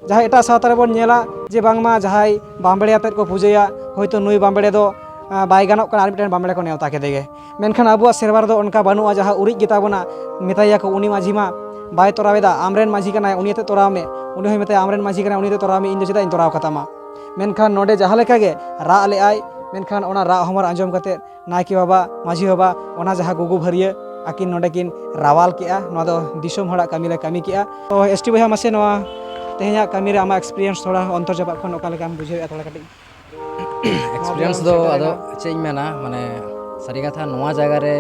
ᱡᱟᱦᱟᱸ ᱮᱴᱟᱜ ᱥᱟᱶᱛᱟ ᱨᱮᱵᱚᱱ ᱧᱮᱞᱟ ᱡᱮ ᱵᱟᱝᱢᱟ ᱡᱟᱦᱟᱸᱭ ᱵᱟᱢᱵᱲᱮ ᱟᱛᱮᱫ ᱠᱚ ᱯᱩᱡᱟᱹᱭᱟ, ᱦᱳᱭᱛᱳ ᱱᱩᱭ ᱵᱟᱢᱵᱲᱮ ᱫᱚ, ᱟ, ᱵᱟᱭ ᱜᱟᱱᱚᱜ ᱠᱟᱱᱟ, ᱟᱨ ᱢᱤᱫᱴᱮᱱ ᱵᱟᱢᱵᱲᱮ ᱠᱚ ᱱᱮᱣᱛᱟ ᱠᱮᱫᱮ ᱜᱮ᱾ ᱢᱮᱱᱠᱷᱟᱱ ᱟᱵᱚᱣᱟᱜ ᱥᱮᱨᱣᱟ ᱨᱮᱫᱚ ᱚᱱᱠᱟ ᱵᱟᱹᱱᱩᱜᱼᱟ, ᱡᱟᱦᱟᱸ ᱩᱨᱤᱡ ᱜᱮᱛᱟ ᱵᱚᱱᱟ, ᱢᱮᱛᱟᱭᱟ ᱠᱚ, ᱩᱱᱤ ᱢᱟᱹᱡᱷᱤ ᱢᱟ ᱵᱟᱭ ᱛᱚᱨᱟᱣᱮᱫᱟ, ᱟᱢᱨᱮᱱ ᱢᱟᱹᱡᱷᱤ ᱠᱟᱱᱟᱭ, ᱩᱱᱤ ᱟᱛᱮᱫ ᱛᱚᱨᱟᱣ ᱢᱮ᱾ ᱩᱱᱤ ᱦᱚᱸᱭ ᱢᱮᱛᱟᱭᱟ, ᱟᱢᱨᱮᱱ ᱢᱟᱹᱡᱷᱤ ᱠᱟᱱᱟᱭ, ᱩᱱᱤ ᱟᱛᱮᱫ ᱛᱚᱨᱟᱣ ᱢᱮ, ᱤᱧ ᱫᱚ ᱪᱮᱫᱟᱜ ᱤᱧ ᱛᱚᱨᱟᱣ ᱠᱟᱛᱟᱢᱟ? ᱢᱮᱱᱠᱷᱟᱱ ᱱᱚᱰᱮ ᱡᱟᱦᱟᱸ ᱞᱮᱠᱟ ᱜᱮ ᱨᱟᱜ ᱞᱮᱜᱼᱟᱭ, ᱢᱮᱱᱠᱷᱟᱱ ᱚᱱᱟ ᱨᱟᱜ ᱦᱚᱢᱚᱨ ᱟᱸᱡᱚᱢ ᱠᱟᱛᱮᱫ ᱱᱟᱭᱠᱮ ᱵᱟᱵᱟ, ᱢᱟᱹᱡᱷᱤ ᱵᱟᱵᱟ ᱚᱱᱟ ᱡᱟᱦᱟᱸ ᱜᱩᱜᱩ ᱵᱷᱟᱹᱨᱭᱟᱹ ᱟᱹᱠᱤᱱ ᱱᱚᱰᱮ ᱠᱤᱱ ᱨᱟᱣᱟᱞ ᱠᱮᱜᱼᱟ, ᱱᱚᱣᱟ ᱫᱚ ᱫᱤᱥᱚᱢ ᱦᱚᱲᱟᱜ ᱠᱟᱹᱢᱤ ᱞᱮ ᱠᱟᱹᱢᱤ ᱠᱮᱜᱼᱟ᱾ ᱛᱚ ᱮᱥ ᱴᱤ ᱵᱚᱭᱦᱟ, ᱢᱟᱥᱮ ᱱᱚᱣᱟ ᱛᱮᱦᱮᱧᱟᱜ ᱠᱟᱹᱢᱤ ᱨᱮ ᱟᱢᱟᱜ experience ᱛᱷᱚᱲᱟ ᱚᱱᱛᱚᱨ ᱡᱟᱯᱟᱜ ᱠᱷᱚᱱ ᱚᱠᱟ ᱞᱮᱠᱟᱢ ᱵᱩᱡᱷᱟᱹᱣᱮᱫᱼᱟ, ᱛᱷᱚᱲᱟ ᱠᱟᱹᱴᱤᱡ ᱮᱠᱥᱯᱤᱨᱤᱭᱮᱱᱥ ᱫᱚ ᱟᱫᱚ ᱪᱮᱫ ᱤᱧ ᱢᱮᱱᱟ, ᱢᱟᱱᱮ ᱥᱟᱹᱨᱤ ᱠᱟᱛᱷᱟ ᱱᱚᱣᱟ ᱡᱟᱭᱜᱟ ᱨᱮ,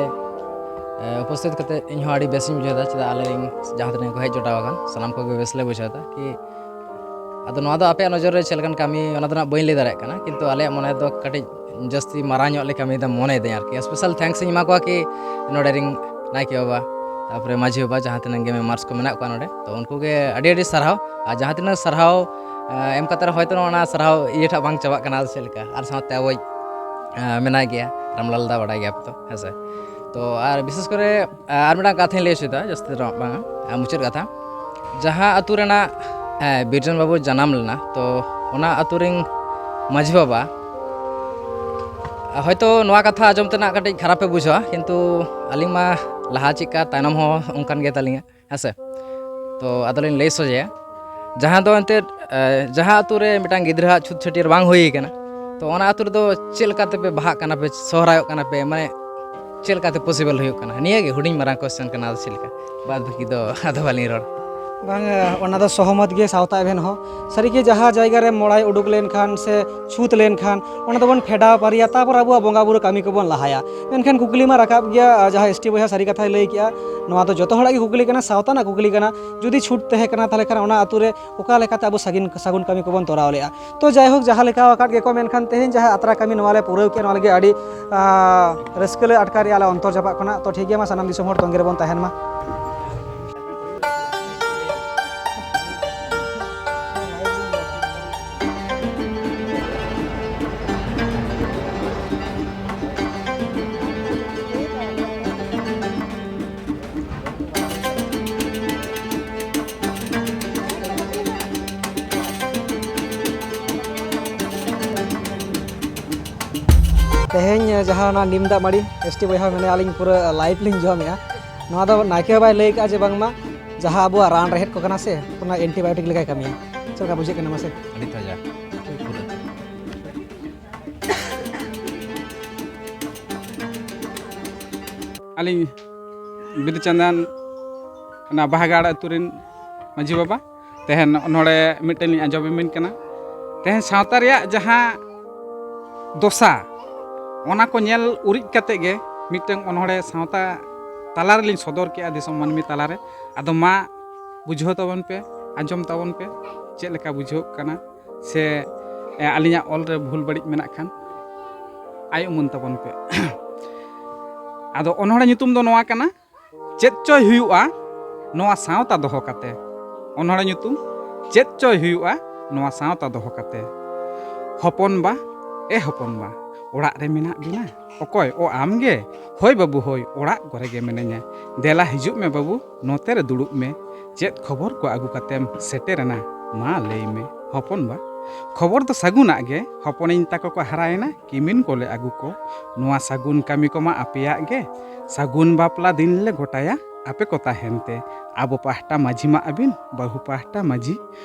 ᱮ, ᱩᱯᱚᱥᱛᱷᱤᱛ ᱠᱟᱛᱮ ᱤᱧ ᱦᱚᱸ ᱟᱹᱰᱤ ᱵᱮᱥᱤᱧ ᱵᱩᱡᱷᱟᱹᱣ ᱮᱫᱟ, ᱪᱮᱫᱟᱜ ᱟᱞᱮ ᱨᱮᱱ ᱡᱟᱦᱟᱸ ᱛᱤᱱᱟᱹᱜ ᱠᱚ ᱦᱮᱡ ᱡᱚᱴᱟᱣ ᱟᱠᱟᱱ ᱥᱟᱱᱟᱢ ᱠᱚᱜᱮ ᱵᱮᱥ ᱞᱮ ᱵᱩᱡᱷᱟᱹᱣ ᱮᱫᱟ᱾ ᱠᱤ ᱟᱫᱚ ᱱᱚᱣᱟ ᱫᱚ ᱟᱯᱮᱭᱟᱜ ᱱᱚᱡᱚᱨ ᱨᱮ ᱪᱮᱫ ᱞᱮᱠᱟᱱ ᱠᱟᱹᱢᱤ, ᱚᱱᱟ ᱫᱚ ᱱᱟᱜ ᱵᱟᱹᱧ ᱞᱟᱹᱭ ᱫᱟᱲᱮᱭᱟᱜ ᱠᱟᱱᱟ, ᱠᱤᱱᱛᱩ ᱟᱞᱮᱭᱟᱜ ᱢᱚᱱᱮ ᱫᱚ ᱠᱟᱹᱴᱤᱡ ᱡᱟᱹᱥᱛᱤ ᱢᱟᱨᱟᱝ ᱧᱚᱜ ᱞᱮ ᱠᱟᱹᱢᱤᱭᱮᱫᱟ ᱢᱚᱱᱮᱭᱮᱫᱟᱹᱧ ᱟᱨᱠᱤ᱾ ᱥᱯᱮᱥᱟᱞ ᱛᱷᱮᱝᱠᱥ ᱤᱧ ᱮᱢᱟ ᱠᱚᱣᱟ ᱠᱤ ᱱᱚᱰᱮ ᱨᱮᱱ ᱱᱟᱭᱠᱮ ᱵᱟᱵᱟ, ᱛᱟᱨᱯᱚᱨᱮ ᱢᱟᱹᱡᱷᱤ ᱵᱟᱵᱟ, ᱡᱟᱦᱟᱸ ᱛᱤᱱᱟᱹᱜ ᱜᱮ ᱢᱮᱢᱵᱟᱨᱥ ᱠᱚ ᱢᱮᱱᱟᱜ ᱠᱚᱣᱟ ᱱᱚᱰᱮ, ᱛᱚ ᱩᱱᱠᱩ ᱜᱮ ᱟᱹᱰᱤ ᱟᱹᱰᱤ ᱥᱟᱨᱦᱟᱣ᱾ ᱟᱨ ᱡᱟᱦᱟᱸ ᱛᱤᱱᱟᱹᱜ ᱥᱟᱨᱦᱟᱣ, ᱮ, ᱮᱢ ᱠᱟᱛᱮ ᱨᱮᱦᱚᱸ ᱦᱚᱭᱛᱳ ᱚᱱᱟ ᱥᱟᱨᱦᱟᱣ ᱤᱭᱟᱹ ᱴᱷᱟᱜ ᱵᱟᱝ ᱪᱟᱵᱟᱜ ᱠᱟᱱᱟ, ᱪᱮᱫ ᱞᱮᱠᱟ? ᱟᱨ ᱥᱟᱶᱛᱮ ᱟᱵᱚᱭᱤᱡ, ᱮ, ᱢᱮᱱᱟᱭ ᱜᱮᱭᱟ ᱨᱟᱢᱞᱟᱞ ᱫᱟ, ᱵᱟᱰᱟᱭ ᱜᱮᱭᱟ ᱯᱮ ᱛᱚ, ᱦᱮᱸ ᱥᱮ? ᱛᱚ ᱟᱨ ᱵᱤᱥᱮᱥ ᱠᱚᱨᱮ, ᱮ, ᱟᱨ ᱢᱤᱫᱴᱟᱝ ᱠᱟᱛᱷᱟᱧ ᱞᱟᱹᱭ ᱦᱚᱪᱚᱭᱮᱫᱟ, ᱡᱟᱹᱥᱛᱤ ᱫᱚ ᱵᱟᱝᱟ, ᱮ, ᱢᱩᱪᱟᱹᱫ ᱠᱟᱛᱷᱟ᱾ ᱡᱟᱦᱟᱸ ᱟᱹᱛᱩ ᱨᱮᱱᱟᱜ, ᱦᱮᱸ, ᱵᱤᱨᱡᱚᱱ ᱵᱟᱹᱵᱩ ᱡᱟᱱᱟᱢ ᱞᱮᱱᱟ, ᱛᱚ ᱚᱱᱟ ᱟᱹᱛᱩ ᱨᱮᱱ ᱢᱟᱹᱡᱷᱤ ᱵᱟᱵᱟ, ᱦᱚᱭᱛᱳ ᱱᱚᱣᱟ ᱠᱟᱛᱷᱟ ᱟᱸᱡᱚᱢ ᱛᱮ ᱱᱟᱜ ᱠᱟᱹᱴᱤᱡ ᱠᱷᱟᱨᱟᱯ ᱯᱮ ᱵᱩᱡᱷᱟᱹᱣᱟ, ᱠᱤᱱᱛᱩ ᱟᱹᱞᱤᱧ ᱢᱟ ᱞᱟᱦᱟ ᱪᱮᱫᱠᱟ ᱛᱟᱭᱱᱚᱢ ᱦᱚᱸ ᱚᱱᱠᱟᱱ ᱜᱮ ᱛᱟᱹᱞᱤᱧᱟ, ᱦᱮᱸ ᱥᱮ᱾ ᱛᱚ ᱟᱫᱚᱞᱤᱧ ᱞᱟᱹᱭ ᱥᱚᱡᱷᱮᱭᱟ, ᱡᱟᱦᱟᱸ ᱫᱚ ᱮᱱᱛᱮᱫ, ᱮ, ᱡᱟᱦᱟᱸ ᱟᱹᱛᱩ ᱨᱮ ᱢᱤᱫᱴᱟᱝ ᱜᱤᱫᱽᱨᱟᱹᱣᱟᱜ ᱪᱷᱩᱛ ᱪᱷᱟᱹᱴᱭᱟᱹᱨ ᱵᱟᱝ ᱦᱩᱭ ᱠᱟᱱᱟ, ᱛᱚ ᱚᱱᱟ ᱟᱹᱛᱩ ᱨᱮᱫᱚ ᱪᱮᱫ ᱞᱮᱠᱟ ᱛᱮᱯᱮ ᱵᱟᱦᱟᱜ ᱠᱟᱱᱟ ᱯᱮ, ᱥᱚᱦᱨᱟᱭᱚᱜ ᱠᱟᱱᱟ ᱯᱮ, ᱢᱟᱱᱮ ᱪᱮᱫ ᱞᱮᱠᱟᱛᱮ possible ᱦᱩᱭᱩᱜ ᱠᱟᱱᱟ? ᱱᱤᱭᱟᱹ ᱜᱮ ᱦᱩᱰᱤᱧ ᱢᱟᱨᱟᱝ question ᱠᱟᱱᱟ, ᱟᱫᱚ ᱪᱮᱫ ᱞᱮᱠᱟ, ᱵᱟᱫ ᱵᱟᱹᱠᱤ ᱫᱚ ᱟᱫᱚ ᱵᱟᱹᱞᱤᱧ ᱨᱚᱲ᱾ ᱵᱟᱝ, ᱚᱱᱟ ᱫᱚ ᱥᱚᱦᱚᱢᱚᱛ ᱜᱮ ᱥᱟᱶᱛᱟ ᱮᱵᱷᱮᱱ ᱦᱚᱸ᱾ ᱥᱟᱹᱨᱤᱜᱮ ᱡᱟᱦᱟᱸ ᱡᱟᱭᱜᱟ ᱨᱮ ᱢᱚᱲᱟᱭ ᱩᱰᱩᱠ ᱞᱮᱱᱠᱷᱟᱱ ᱥᱮ ᱪᱷᱩᱛ ᱞᱮᱱᱠᱷᱟᱱ, ᱚᱱᱟ ᱫᱚᱵᱚᱱ ᱯᱷᱮᱰᱟᱣ ᱯᱟᱹᱨᱤᱭᱟ, ᱛᱟᱨᱯᱚᱨ ᱟᱵᱚᱣᱟᱜ ᱵᱚᱸᱜᱟ ᱵᱩᱨᱩ ᱠᱟᱹᱢᱤ ᱠᱚᱵᱚᱱ ᱞᱟᱦᱟᱭᱟ᱾ ᱢᱮᱱᱠᱷᱟᱱ ᱠᱩᱠᱞᱤ ᱢᱟ ᱨᱟᱠᱟᱵ ᱜᱮᱭᱟ, ᱟᱨ ᱡᱟᱦᱟᱸ S T ᱵᱚᱭᱦᱟ ᱥᱟᱹᱨᱤ ᱠᱟᱛᱷᱟᱭ ᱞᱟᱹᱭ ᱠᱮᱜᱼᱟ, ᱱᱚᱣᱟ ᱫᱚ ᱡᱚᱛᱚ ᱦᱚᱲᱟᱜ ᱜᱮ ᱠᱩᱠᱞᱤ ᱠᱟᱱᱟ, ᱥᱟᱶᱛᱟ ᱨᱮᱱᱟᱜ ᱠᱩᱠᱞᱤ ᱠᱟᱱᱟ᱾ ᱡᱩᱫᱤ ᱪᱷᱩᱛ ᱛᱟᱦᱮᱸ ᱠᱟᱱᱟ, ᱛᱟᱦᱚᱞᱮ ᱠᱷᱟᱱ ᱚᱱᱟ ᱟᱹᱛᱩ ᱨᱮ ᱚᱠᱟ ᱞᱮᱠᱟᱛᱮ ᱟᱵᱚ ᱥᱟᱹᱜᱤᱱ, ᱥᱟᱹᱜᱩᱱ ᱠᱟᱹᱢᱤ ᱠᱚᱵᱚᱱ ᱛᱚᱨᱟᱣ ᱞᱮᱜᱼᱟ? ᱛᱚ ᱡᱟᱭᱦᱳᱠ, ᱡᱟᱦᱟᱸ ᱞᱮᱠᱟ ᱟᱠᱟᱫ ᱜᱮᱠᱚ, ᱢᱮᱱᱠᱷᱟᱱ ᱛᱮᱦᱮᱧ ᱡᱟᱦᱟᱸ ᱟᱛᱨᱟ ᱠᱟᱹᱢᱤ ᱱᱚᱣᱟ ᱞᱮ ᱯᱩᱨᱟᱹᱣ ᱠᱮᱜᱼᱟ, ᱱᱚᱣᱟ ᱞᱟᱹᱜᱤᱫ ᱟᱹᱰᱤ, ᱟᱸ, ᱨᱟᱹᱥᱠᱟᱹ ᱞᱮ ᱟᱴᱠᱟᱨᱮᱜᱼᱟ ᱟᱞᱮ ᱚᱱᱛᱚᱨ ᱡᱟᱯᱟᱜ ᱠᱷᱚᱱᱟᱜ᱾ ᱛᱚ ᱴᱷᱤᱠ ᱜᱮᱭᱟ, ᱢᱟ ᱥᱟᱱᱟᱢ ᱫᱤᱥᱚᱢ ᱦᱚᱲ ᱛᱚᱸᱜᱮ ᱨᱮᱵᱚᱱ ᱛᱟᱦᱮᱱ ᱢᱟ᱾ ᱛᱮᱦᱮᱧ ᱡᱟᱦᱟᱸ ᱚᱱᱟ ᱱᱤᱢ ᱫᱟᱜ ᱢᱟᱹᱲᱤ, S T ᱵᱚᱭᱦᱟ ᱢᱮᱱᱟᱭᱟ, ᱟᱹᱞᱤᱧ ᱯᱩᱨᱟᱹ live ᱞᱤᱧ ᱡᱚᱢᱮᱜᱼᱟ᱾ ᱱᱚᱣᱟ ᱫᱚ ᱱᱟᱭᱠᱮ ᱦᱚᱸ ᱵᱟᱭ ᱞᱟᱹᱭ ᱠᱟᱜᱼᱟ ᱡᱮ ᱵᱟᱝᱢᱟ ᱡᱟᱦᱟᱸ ᱟᱵᱚᱣᱟᱜ ᱨᱟᱱ ᱨᱮᱦᱮᱫ ᱠᱚ ᱠᱟᱱᱟ ᱥᱮ, ᱚᱱᱟ antibiotic ᱞᱮᱠᱟᱭ ᱠᱟᱹᱢᱤᱭᱟ᱾ ᱪᱮᱫ ᱞᱮᱠᱟ ᱵᱩᱡᱷᱟᱹᱜ ᱠᱟᱱᱟ ᱢᱟᱥᱮ? ᱟᱹᱰᱤ ᱛᱟᱡᱟ, ᱯᱩᱨᱟᱹ᱾ ᱟᱹᱞᱤᱧ ᱵᱤᱫᱩ ᱪᱟᱸᱫᱟᱱ, ᱚᱱᱟ ᱵᱟᱦᱟᱜᱟᱲ ᱟᱹᱛᱩ ᱨᱮᱱ ᱢᱟᱹᱡᱷᱤ ᱵᱟᱵᱟ᱾ ᱛᱮᱦᱮᱧ ᱱᱚᱰᱮ ᱢᱤᱫᱴᱮᱱ ᱞᱤᱧ ᱟᱸᱡᱚᱢ ᱮᱢᱤᱱ ᱠᱟᱱᱟ᱾ ᱛᱮᱦᱮᱧ ᱥᱟᱶᱛᱟ ᱨᱮᱭᱟᱜ ᱡᱟᱦᱟᱸ ᱫᱚᱥᱟ, ᱚᱱᱟ ᱠᱚ ᱧᱮᱞ ᱩᱨᱤᱡ ᱠᱟᱛᱮ ᱜᱮ ᱢᱤᱫᱴᱟᱝ ᱚᱱᱚᱬᱦᱮ ᱥᱟᱶᱛᱟ ᱛᱟᱞᱟ ᱨᱮᱞᱤᱧ ᱥᱚᱫᱚᱨ ᱠᱮᱜᱼᱟ, ᱫᱤᱥᱚᱢ ᱢᱟᱹᱱᱢᱤ ᱛᱟᱞᱟᱨᱮ᱾ ᱟᱫᱚ ᱢᱟ ᱵᱩᱡᱷᱟᱹᱣ ᱛᱟᱵᱚᱱ ᱯᱮ, ᱟᱸᱡᱚᱢ ᱛᱟᱵᱚᱱ ᱯᱮ, ᱪᱮᱫ ᱞᱮᱠᱟ ᱵᱩᱡᱷᱟᱹᱣᱜ ᱠᱟᱱᱟ ᱥᱮ, ᱮ, ᱟᱹᱞᱤᱧᱟᱜ ᱚᱞ ᱨᱮ ᱵᱷᱩᱞ ᱵᱟᱹᱲᱤᱡ ᱢᱮᱱᱟᱜ ᱠᱷᱟᱱ ᱟᱭ ᱩᱢᱟᱹᱱ ᱛᱟᱵᱚᱱ ᱯᱮ᱾ ᱟᱫᱚ ᱚᱱᱚᱬᱦᱮ ᱧᱩᱛᱩᱢ ᱫᱚ ᱱᱚᱣᱟ ᱠᱟᱱᱟ, ᱪᱮᱫ ᱪᱚᱭ ᱦᱩᱭᱩᱜᱼᱟ ᱱᱚᱣᱟ ᱥᱟᱶᱛᱟ ᱫᱚᱦᱚ ᱠᱟᱛᱮ᱾ ᱚᱱᱚᱬᱦᱮ ᱧᱩᱛᱩᱢ, ᱪᱮᱫ ᱪᱚᱭ ᱦᱩᱭᱩᱜᱼᱟ ᱱᱚᱣᱟ ᱥᱟᱶᱛᱟ ᱫᱚᱦᱚ ᱠᱟᱛᱮ᱾ ᱦᱚᱯᱚᱱ ᱵᱟ, ᱮ ᱦᱚᱯᱚᱱ ᱵᱟ, ᱚᱲᱟᱜ ᱨᱮ ᱢᱮᱱᱟᱜ ᱵᱤᱱᱟ? ᱚᱠᱚᱭ? ᱚ, ᱟᱢ ᱜᱮ? ᱦᱳᱭ ᱵᱟᱹᱵᱩ, ᱦᱳᱭ, ᱚᱲᱟᱜ ᱠᱚᱨᱮ ᱜᱮ ᱢᱤᱱᱟᱹᱧᱟ᱾ ᱫᱮᱞᱟ ᱦᱤᱡᱩᱜ ᱢᱮ ᱵᱟᱹᱵᱩ, ᱱᱚᱛᱮ ᱨᱮ ᱫᱩᱲᱩᱵ ᱢᱮ᱾ ᱪᱮᱫ ᱠᱷᱚᱵᱚᱨ ᱠᱚ ᱟᱹᱜᱩ ᱠᱟᱛᱮᱢ ᱥᱮᱴᱮᱨᱮᱱᱟ? ᱢᱟ ᱞᱟᱹᱭ ᱢᱮ ᱦᱚᱯᱚᱱ ᱵᱟ᱾ ᱠᱷᱚᱵᱚᱨ ᱫᱚ ᱥᱟᱹᱜᱩᱱᱟᱜ ᱜᱮ᱾ ᱦᱚᱯᱚᱱᱤᱧ ᱛᱟᱠᱚ ᱠᱚ ᱦᱟᱨᱟᱭᱮᱱᱟ, ᱠᱤᱢᱤᱱ ᱠᱚᱞᱮ ᱟᱹᱜᱩ ᱠᱚ᱾ ᱱᱚᱣᱟ ᱥᱟᱹᱜᱩᱱ ᱠᱟᱹᱢᱤ ᱠᱚᱢᱟ ᱟᱯᱮᱭᱟᱜ ᱜᱮ᱾ ᱥᱟᱹᱜᱩᱱ ᱵᱟᱯᱞᱟ ᱫᱤᱱ ᱞᱮ ᱜᱚᱴᱟᱭᱟ ᱟᱯᱮ ᱠᱚ ᱛᱟᱦᱮᱱ ᱛᱮ᱾ ᱟᱵᱚ ᱯᱟᱦᱴᱟ ᱢᱟᱹᱡᱷᱤ ᱢᱟ ᱟᱹᱵᱤᱱ, ᱵᱟᱹᱦᱩ ᱯᱟᱦᱴᱟ ᱢᱟᱹᱡᱷᱤ᱾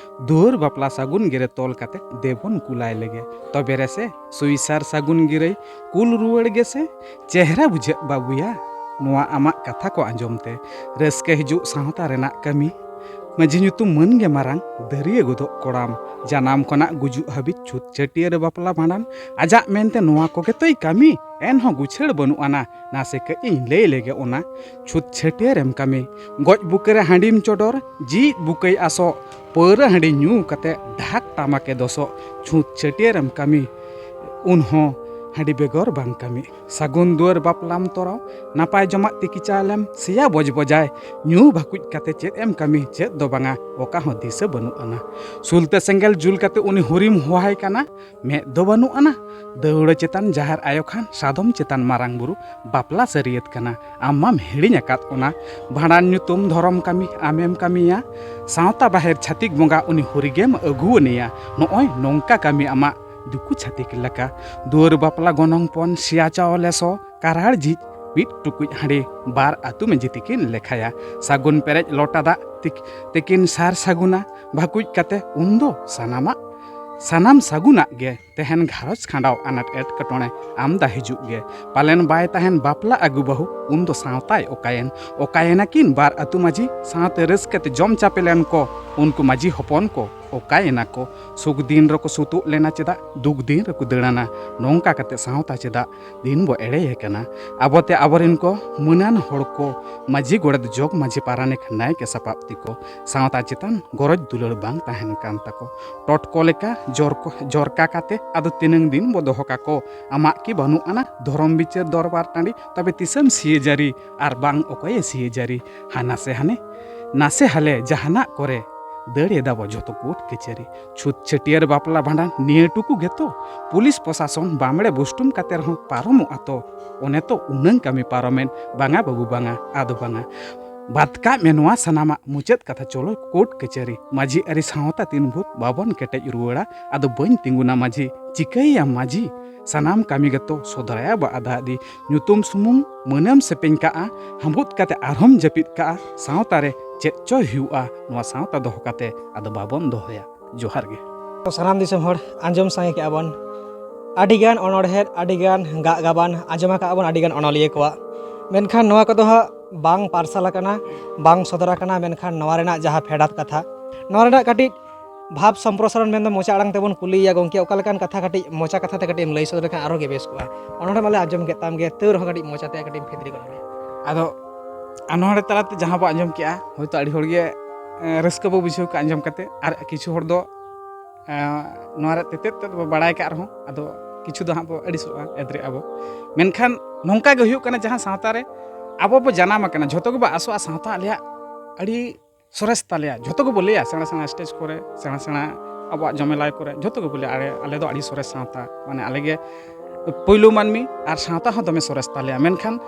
ᱫᱩᱣᱟᱹᱨ ᱵᱟᱯᱞᱟ ᱥᱟᱹᱜᱩᱱ ᱜᱤᱨᱟᱹ ᱛᱚᱞ ᱠᱟᱛᱮ ᱫᱮᱵᱚᱱ ᱠᱩᱞᱟᱭ ᱞᱮᱜᱮ᱾ ᱛᱚᱵᱮ ᱨᱮᱥᱮ ᱥᱩᱭᱥᱟᱨ ᱥᱟᱹᱜᱩᱱ ᱜᱤᱨᱟᱹᱭ ᱠᱩᱞ ᱨᱩᱣᱟᱹᱲ ᱜᱮᱥᱮ᱾ ᱪᱮᱦᱨᱟ ᱵᱩᱡᱷᱟᱹᱜ ᱵᱟᱹᱵᱩᱭᱟ ᱱᱚᱣᱟ ᱟᱢᱟᱜ ᱠᱟᱛᱷᱟ ᱠᱚ ᱟᱸᱡᱚᱢ ᱛᱮ᱾ ᱨᱟᱹᱥᱠᱟᱹ ᱦᱤᱡᱩᱜ ᱥᱟᱶᱛᱟ ᱨᱮᱱᱟᱜ ᱠᱟᱹᱢᱤ᱾ ᱢᱟᱹᱡᱷᱤ ᱧᱩᱛᱩᱢ ᱢᱟᱹᱱ ᱜᱮ ᱢᱟᱨᱟᱝ, ᱫᱟᱹᱨᱭᱟᱹ ᱜᱚᱫᱚᱜ ᱠᱚᱲᱟᱢ᱾ ᱡᱟᱱᱟᱢ ᱠᱷᱚᱱᱟᱜ ᱜᱩᱡᱩᱜ ᱦᱟᱹᱵᱤᱡ ᱪᱷᱩᱛ ᱪᱷᱟᱹᱴᱭᱟᱹᱨ ᱵᱟᱯᱞᱟ ᱵᱷᱟᱸᱰᱟᱱ᱾ ᱟᱡᱟᱜ ᱢᱮᱱᱛᱮ ᱱᱚᱣᱟ ᱠᱚᱜᱮ ᱛᱚᱭ ᱠᱟᱹᱢᱤ, ᱮᱱᱦᱚᱸ ᱜᱩᱪᱷᱟᱹᱲ ᱵᱟᱹᱱᱩᱜ ᱟᱱᱟ᱾ ᱱᱟᱥᱮ ᱠᱟᱹᱡ ᱤᱧ ᱞᱟᱹᱭ ᱞᱮᱜᱮ ᱚᱱᱟ᱾ ᱪᱷᱩᱛ ᱪᱷᱟᱹᱴᱭᱟᱹᱨᱮᱢ ᱠᱟᱹᱢᱤ, ᱜᱚᱡ ᱵᱩᱠᱟᱹ ᱨᱮ ᱦᱟᱺᱰᱤᱢ ᱪᱚᱰᱚᱨ, ᱡᱤᱣᱤᱫ ᱵᱩᱠᱟᱹᱭ ᱟᱥᱚᱜ, ᱯᱟᱹᱣᱨᱟᱹ ᱦᱟᱺᱰᱤ ᱧᱩ ᱠᱟᱛᱮ ᱰᱷᱟᱠ ᱴᱟᱢᱟᱠᱮ ᱫᱚᱥᱚᱜ᱾ ᱪᱷᱩᱛ ᱪᱷᱟᱹᱴᱭᱟᱹᱨᱮᱢ ᱠᱟᱹᱢᱤ, ᱩᱱᱦᱚᱸ ᱦᱟᱺᱰᱤ ᱵᱮᱜᱚᱨ ᱵᱟᱝ ᱠᱟᱹᱢᱤ᱾ ᱥᱟᱹᱜᱩᱱ ᱫᱩᱣᱟᱹᱨ ᱵᱟᱯᱞᱟᱢ ᱛᱚᱨᱟᱣ, ᱱᱟᱯᱟᱭ ᱡᱚᱢᱟᱜ ᱛᱤᱠᱤ ᱪᱟᱣᱞᱮᱢ ᱥᱮᱭᱟ ᱵᱚᱡᱽ ᱵᱚᱡᱟᱭ᱾ ᱧᱩ ᱵᱷᱟᱹᱠᱩᱡ ᱠᱟᱛᱮ ᱪᱮᱫ ᱮᱢ ᱠᱟᱹᱢᱤ? ᱪᱮᱫ ᱫᱚ ᱵᱟᱝᱟ, ᱚᱠᱟ ᱦᱚᱸ ᱫᱤᱥᱟᱹ ᱵᱟᱹᱱᱩᱜ ᱟᱱᱟ᱾ ᱥᱩᱞᱛᱟᱹ ᱥᱮᱸᱜᱮᱞ ᱡᱩᱞ ᱠᱟᱛᱮ ᱩᱱᱤ ᱦᱩᱨᱤᱢ ᱦᱚᱦᱟᱭ ᱠᱟᱱᱟ, ᱢᱮᱫ ᱫᱚ ᱵᱟᱹᱱᱩᱜ ᱟᱱᱟ᱾ ᱫᱟᱹᱣᱲᱟᱹ ᱪᱮᱛᱟᱱ ᱡᱟᱦᱮᱨ ᱟᱭᱳ ᱠᱷᱟᱱ ᱥᱟᱫᱚᱢ ᱪᱮᱛᱟᱱ ᱢᱟᱨᱟᱝ ᱵᱩᱨᱩ, ᱵᱟᱯᱞᱟ ᱥᱟᱹᱨᱤᱭᱟᱹᱛ ᱠᱟᱱᱟ᱾ ᱟᱢ ᱢᱟᱢ ᱦᱤᱲᱤᱧ ᱟᱠᱟᱫ ᱚᱱᱟ᱾ ᱵᱷᱟᱸᱰᱟᱱ ᱧᱩᱛᱩᱢ ᱫᱷᱚᱨᱚᱢ ᱠᱟᱹᱢᱤ ᱟᱢᱮᱢ ᱠᱟᱹᱢᱤᱭᱟ᱾ ᱥᱟᱶᱛᱟ ᱵᱟᱦᱮᱨ ᱪᱷᱟᱹᱛᱤᱠ ᱵᱚᱸᱜᱟ ᱩᱱᱤ ᱦᱩᱨᱤᱜᱮᱢ ᱟᱹᱜᱩᱣᱟᱹᱱᱤᱭᱟ᱾ ᱱᱚᱜᱼᱚᱭ ᱱᱚᱝᱠᱟ ᱠᱟᱹᱢᱤ ᱟᱢᱟᱜ ᱫᱤᱠᱩ ᱪᱷᱟᱹᱛᱤᱠ ᱞᱮᱠᱟ᱾ ᱫᱩᱣᱟᱹᱨ ᱵᱟᱯᱞᱟ ᱜᱚᱱᱚᱝ ᱯᱚᱱ ᱥᱮᱭᱟ ᱪᱟᱣᱞᱮ ᱥᱚ ᱠᱟᱨᱟᱲ ᱡᱷᱤᱡ ᱢᱤᱫ ᱴᱩᱠᱩᱡ ᱦᱟᱺᱰᱤ ᱵᱟᱨ ᱟᱹᱛᱩ ᱢᱟᱹᱡᱷᱤ ᱛᱤᱠᱤᱱ ᱞᱮᱠᱷᱟᱭᱟ᱾ ᱥᱟᱹᱜᱩᱱ ᱯᱮᱨᱮᱡ ᱞᱚᱴᱟ ᱫᱟᱜ ᱛᱤᱠ-, ᱛᱤᱠᱤᱱ ᱥᱟᱨ ᱥᱟᱹᱜᱩᱱᱟ ᱵᱷᱟᱹᱠᱩᱡ ᱠᱟᱛᱮ ᱩᱱᱫᱚ ᱥᱟᱱᱟᱢᱟᱜ, ᱥᱟᱱᱟᱢ ᱥᱟᱹᱜᱩᱱᱟᱜ ᱜᱮ᱾ ᱛᱮᱦᱮᱱ ᱜᱷᱟᱨᱚᱸᱡᱽ ᱠᱷᱟᱸᱰᱟᱣ ᱟᱱᱟᱴ ᱮᱴᱠᱮᱴᱚᱬᱮ ᱟᱢᱫᱟ ᱦᱤᱡᱩᱜ ᱜᱮ᱾ ᱯᱟᱞᱮᱱ ᱵᱟᱭ ᱛᱟᱦᱮᱱ ᱵᱟᱯᱞᱟ ᱟᱹᱜᱩ ᱵᱟᱹᱦᱩ, ᱩᱱᱫᱚ ᱥᱟᱶᱛᱟᱭ ᱚᱠᱟᱭᱮᱱ? ᱚᱠᱟᱭᱮᱱᱟ ᱠᱤᱱ ᱵᱟᱨ ᱟᱹᱛᱩ ᱢᱟᱹᱡᱷᱤ? ᱥᱟᱶᱛᱮ ᱨᱟᱹᱥᱠᱟᱹ ᱛᱮ ᱡᱚᱢ ᱪᱟᱯᱮ ᱞᱮᱱ ᱠᱚ ᱩᱱᱠᱩ ᱢᱟᱹᱡᱷᱤ ᱦᱚᱯᱚᱱ ᱠᱚ᱾ ᱚᱠᱟᱭᱮᱱᱟ ᱠᱚ? ᱥᱩᱠ ᱫᱤᱱ ᱨᱮᱠᱚ ᱥᱩᱛᱩᱜ ᱞᱮᱱᱟ ᱪᱮᱫᱟᱜ? ᱫᱩᱠ ᱫᱤᱱ ᱨᱮᱠᱚ ᱫᱟᱹᱲᱟᱱᱟ᱾ ᱱᱚᱝᱠᱟ ᱠᱟᱛᱮ ᱥᱟᱶᱛᱟ ᱪᱮᱫᱟᱜ ᱫᱤᱱ ᱵᱚ ᱮᱲᱮᱭᱮ ᱠᱟᱱᱟ? ᱟᱵᱚᱛᱮ ᱟᱵᱚᱨᱮᱱ ᱠᱚ ᱢᱟᱹᱱᱟᱱ ᱦᱚᱲ ᱠᱚ, ᱢᱟᱹᱡᱷᱤ ᱜᱚᱰᱮᱛ ᱡᱚᱜᱽ ᱢᱟᱹᱡᱷᱤ ᱯᱟᱨᱟᱱᱤᱠ ᱱᱟᱭᱠᱮ ᱥᱟᱯᱟᱵ ᱛᱮᱠᱚ ᱥᱟᱶᱛᱟ ᱪᱮᱛᱟᱱ ᱜᱚᱨᱚᱡᱽ ᱫᱩᱞᱟᱹᱲ ᱵᱟᱝ ᱛᱟᱦᱮᱱ ᱠᱟᱱ ᱛᱟᱠᱚ᱾ ᱴᱚᱴᱠᱚ ᱞᱮᱠᱟ ᱡᱚᱨ ᱠᱚ, ᱡᱚᱨᱠᱟ ᱠᱟᱛᱮ ᱟᱫᱚ ᱛᱤᱱᱟᱹᱝ ᱫᱤᱱ ᱵᱚ ᱫᱚᱦᱚ ᱠᱟᱠᱚ? ᱟᱢᱟᱜ ᱠᱤ ᱵᱟᱹᱱᱩᱜ ᱟᱱᱟ ᱫᱷᱚᱨᱚᱢ ᱵᱤᱪᱟᱹᱨ ᱫᱚᱨᱵᱟᱨ ᱴᱟᱺᱰᱤ? ᱛᱚᱵᱮ ᱛᱤᱥᱮᱢ ᱥᱤᱭᱟᱹ ᱡᱟᱹᱨᱤ? ᱟᱨ ᱵᱟᱝ ᱚᱠᱚᱭᱮ ᱥᱤᱭᱟᱹ ᱡᱟᱹᱨᱤ? ᱦᱟᱱᱟ ᱥᱮ ᱦᱟᱱᱮ, ᱱᱟᱥᱮ ᱦᱟᱞᱮ ᱡᱟᱦᱟᱱᱟᱜ ᱠᱚᱨᱮ ᱫᱟᱹᱲ ᱮᱫᱟ ᱵᱚ ᱡᱷᱚᱛᱚ ᱠᱳᱨᱴ ᱠᱟᱹᱪᱷᱟᱹᱨᱤ᱾ ᱪᱷᱩᱛ ᱪᱷᱟᱹᱴᱭᱟᱹᱨ ᱵᱟᱯᱞᱟ ᱵᱷᱟᱸᱰᱟᱱ ᱱᱤᱭᱟᱹ ᱴᱩᱠᱩ ᱜᱮᱛᱚ? ᱯᱩᱞᱤᱥ ᱯᱨᱚᱥᱟᱥᱚᱱ ᱵᱟᱢᱲᱮ ᱵᱩᱥᱴᱩᱢ ᱠᱟᱛᱮ ᱨᱮᱦᱚᱸ ᱯᱟᱨᱚᱢᱚᱜᱼᱟ ᱛᱚ? ᱚᱱᱮ ᱛᱚ ᱩᱱᱟᱹᱝ ᱠᱟᱹᱢᱤ ᱯᱟᱨᱚᱢᱮᱱ᱾ ᱵᱟᱝᱟ ᱵᱟᱹᱵᱩ ᱵᱟᱝᱟ, ᱟᱫᱚ ᱵᱟᱝᱟ᱾ ᱵᱟᱫ ᱠᱟᱜ ᱢᱮ ᱱᱚᱣᱟ ᱥᱟᱱᱟᱢᱟᱜ ᱢᱩᱪᱟᱹᱫ ᱠᱟᱛᱷᱟ, ᱪᱚᱞᱚ ᱠᱳᱨᱴ ᱠᱟᱹᱪᱷᱟᱹᱨᱤ᱾ ᱢᱟᱹᱡᱷᱤ ᱟᱹᱨᱤ ᱥᱟᱶᱛᱟ ᱛᱤᱱ ᱵᱷᱳᱨ ᱵᱟᱵᱚᱱ ᱠᱮᱴᱮᱡ ᱨᱩᱣᱟᱹᱲᱟ, ᱟᱫᱚ ᱵᱟᱹᱧ ᱛᱤᱸᱜᱩᱱᱟ ᱢᱟᱹᱡᱷᱤ, ᱪᱤᱠᱟᱹᱭᱮᱭᱟᱢ ᱢᱟᱹᱡᱷᱤ? ᱥᱟᱱᱟᱢ ᱠᱟᱹᱢᱤ ᱜᱮᱛᱚ ᱥᱚᱫᱚᱨᱟᱭᱟ ᱵᱟ ᱟᱫᱷᱟ ᱟᱫᱷᱤ᱾ ᱧᱩᱛᱩᱢ ᱥᱩᱢᱩᱝ ᱢᱟᱹᱱᱮᱢ ᱥᱮᱯᱮᱧ ᱠᱟᱜᱼᱟ, ᱦᱟᱸᱵᱩᱫ ᱠᱟᱛᱮ ᱟᱨᱦᱚᱸᱢ ᱡᱟᱹᱯᱤᱫ ᱠᱟᱜᱼᱟ᱾ ᱥᱟᱶᱛᱟ ᱨᱮ ᱪᱮᱫ ᱪᱚ ᱦᱩᱭᱩᱜᱼᱟ, ᱱᱚᱣᱟ ᱥᱟᱶᱛᱟ ᱫᱚᱦᱚ ᱠᱟᱛᱮ ᱟᱫᱚ ᱵᱟᱵᱚᱱ ᱫᱚᱦᱚᱭᱟ᱾ ᱡᱚᱦᱟᱨ ᱜᱮ᱾ ᱥᱟᱱᱟᱢ ᱫᱤᱥᱚᱢ ᱦᱚᱲ, ᱟᱸᱡᱚᱢ ᱥᱟᱸᱜᱮ ᱠᱮᱜᱼᱟ ᱵᱚᱱ ᱟᱹᱰᱤᱜᱟᱱ ᱚᱱᱚᱬᱦᱮ, ᱟᱹᱰᱤᱜᱟᱱ ᱜᱟᱜ ᱜᱟᱵᱟᱱ ᱟᱸᱡᱚᱢ ᱟᱠᱟᱜᱼᱟ ᱵᱚᱱ ᱟᱹᱰᱤᱜᱟᱱ ᱚᱱᱚᱞᱤᱭᱟᱹ ᱠᱚᱣᱟᱜ, ᱢᱮᱱᱠᱷᱟᱱ ᱱᱚᱣᱟ ᱠᱚᱫᱚ ᱦᱟᱸᱜ ᱵᱟᱝ ᱯᱟᱨᱥᱟᱞ ᱟᱠᱟᱱᱟ, ᱵᱟᱝ ᱥᱚᱫᱚᱨ ᱟᱠᱟᱱᱟ, ᱢᱮᱱᱠᱷᱟᱱ ᱱᱚᱣᱟ ᱨᱮᱱᱟᱜ ᱡᱟᱦᱟᱸ ᱯᱷᱮᱰᱟᱛ ᱠᱟᱛᱷᱟ, ᱱᱚᱣᱟ ᱨᱮᱱᱟᱜ ᱠᱟᱹᱴᱤᱡ ᱵᱷᱟᱵᱽ ᱥᱚᱢᱯᱨᱚᱥᱟᱨᱚᱱ ᱢᱮᱱᱫᱚ ᱢᱚᱪᱟ ᱟᱲᱟᱝ ᱛᱮᱵᱚᱱ ᱠᱩᱞᱤᱭᱮᱭᱟ ᱜᱚᱢᱠᱮ, ᱚᱠᱟ ᱞᱮᱠᱟᱱ ᱠᱟᱛᱷᱟ ᱠᱟᱹᱴᱤᱡ ᱢᱚᱪᱟ ᱠᱟᱛᱷᱟ ᱛᱮ ᱠᱟᱹᱴᱤᱡ ᱮᱢ ᱞᱟᱹᱭ ᱥᱚᱫᱚᱨ ᱞᱮᱠᱷᱟᱱ ᱟᱨᱦᱚᱸ ᱜᱮ ᱵᱮᱥ ᱠᱚᱜᱼᱟ᱾ ᱚᱱᱚᱬᱦᱮ ᱢᱟᱞᱮ ᱟᱸᱡᱚᱢ ᱠᱮᱫ ᱛᱟᱢ ᱜᱮ, ᱛᱟᱹᱣ ᱨᱮᱦᱚᱸ ᱠᱟᱹᱴᱤᱡ ᱢᱚᱪᱟ ᱛᱮ ᱠᱟᱹᱴᱤᱡ ᱮᱢ ᱯᱷᱤᱫᱽᱨᱤ ᱜᱚᱫ ᱞᱮᱭᱟ᱾ ᱟᱫᱚ ᱚᱱᱚᱬᱦᱮ ᱛᱟᱞᱟᱛᱮ ᱡᱟᱦᱟᱸ ᱵᱚ ᱟᱸᱡᱚᱢ ᱠᱮᱜᱼᱟ, ᱦᱳᱭᱛᱳ ᱟᱹᱰᱤ ᱦᱚᱲ ᱜᱮ, ᱮ, ᱨᱟᱹᱥᱠᱟᱹ ᱵᱚ ᱵᱩᱡᱷᱟᱹᱣ ᱠᱟᱜᱼᱟ ᱟᱸᱡᱚᱢ ᱠᱟᱛᱮ, ᱟᱨ ᱠᱤᱪᱷᱩ ᱦᱚᱲ ᱫᱚ, ᱮ, ᱱᱚᱣᱟ ᱨᱮ ᱛᱮᱛᱮᱫ ᱛᱮᱫ ᱵᱚ ᱵᱟᱲᱟᱭ ᱠᱟᱜ ᱨᱮᱦᱚᱸ, ᱟᱫᱚ ᱠᱤᱪᱷᱩ ᱫᱚ ᱦᱟᱸᱜ ᱵᱚ ᱟᱹᱲᱤᱥᱚᱜᱼᱟ, ᱮᱫᱽᱨᱮᱜ ᱟᱵᱚ᱾ ᱢᱮᱱᱠᱷᱟᱱ ᱱᱚᱝᱠᱟ ᱜᱮ ᱦᱩᱭᱩᱜ ᱠᱟᱱᱟ, ᱡᱟᱦᱟᱸ ᱥᱟᱶᱛᱟ ᱨᱮ ᱟᱵᱚ ᱵᱚ ᱡᱟᱱᱟᱢ ᱟᱠᱟᱱᱟ, ᱡᱷᱚᱛᱚ ᱜᱮᱵᱚ ᱟᱥᱚᱜᱼᱟ ᱥᱟᱶᱛᱟ ᱟᱞᱮᱭᱟᱜ ᱟᱹᱰᱤ ᱥᱚᱨᱮᱥ ᱛᱟᱞᱮᱭᱟ, ᱡᱷᱚᱛᱚ ᱜᱮᱵᱚ ᱞᱟᱹᱭᱟ, ᱥᱮᱬᱟ ᱥᱮᱬᱟ ᱥᱴᱮᱡᱽ ᱠᱚᱨᱮ, ᱥᱮᱬᱟ ᱥᱮᱬᱟ ᱟᱵᱚᱣᱟᱜ ᱡᱚᱢᱮᱞᱟᱭ ᱠᱚᱨᱮ, ᱡᱷᱚᱛᱚ ᱜᱮᱵᱚ ᱞᱟᱹᱭᱟ, "ᱟᱞᱮ, ᱟᱞᱮ ᱫᱚ ᱟᱹᱰᱤ ᱥᱚᱨᱮᱥ ᱥᱟᱶᱛᱟ, ᱢᱟᱱᱮ ᱟᱞᱮ ᱜᱮ ᱯᱳᱭᱞᱳ ᱢᱟᱹᱱᱢᱤ, ᱟᱨ ᱥᱟᱶᱛᱟ ᱦᱚᱸ ᱫᱚᱢᱮ ᱥᱚᱨᱮᱥ ᱛᱟᱞᱮᱭᱟ", ᱢᱮᱱᱠᱷᱟᱱ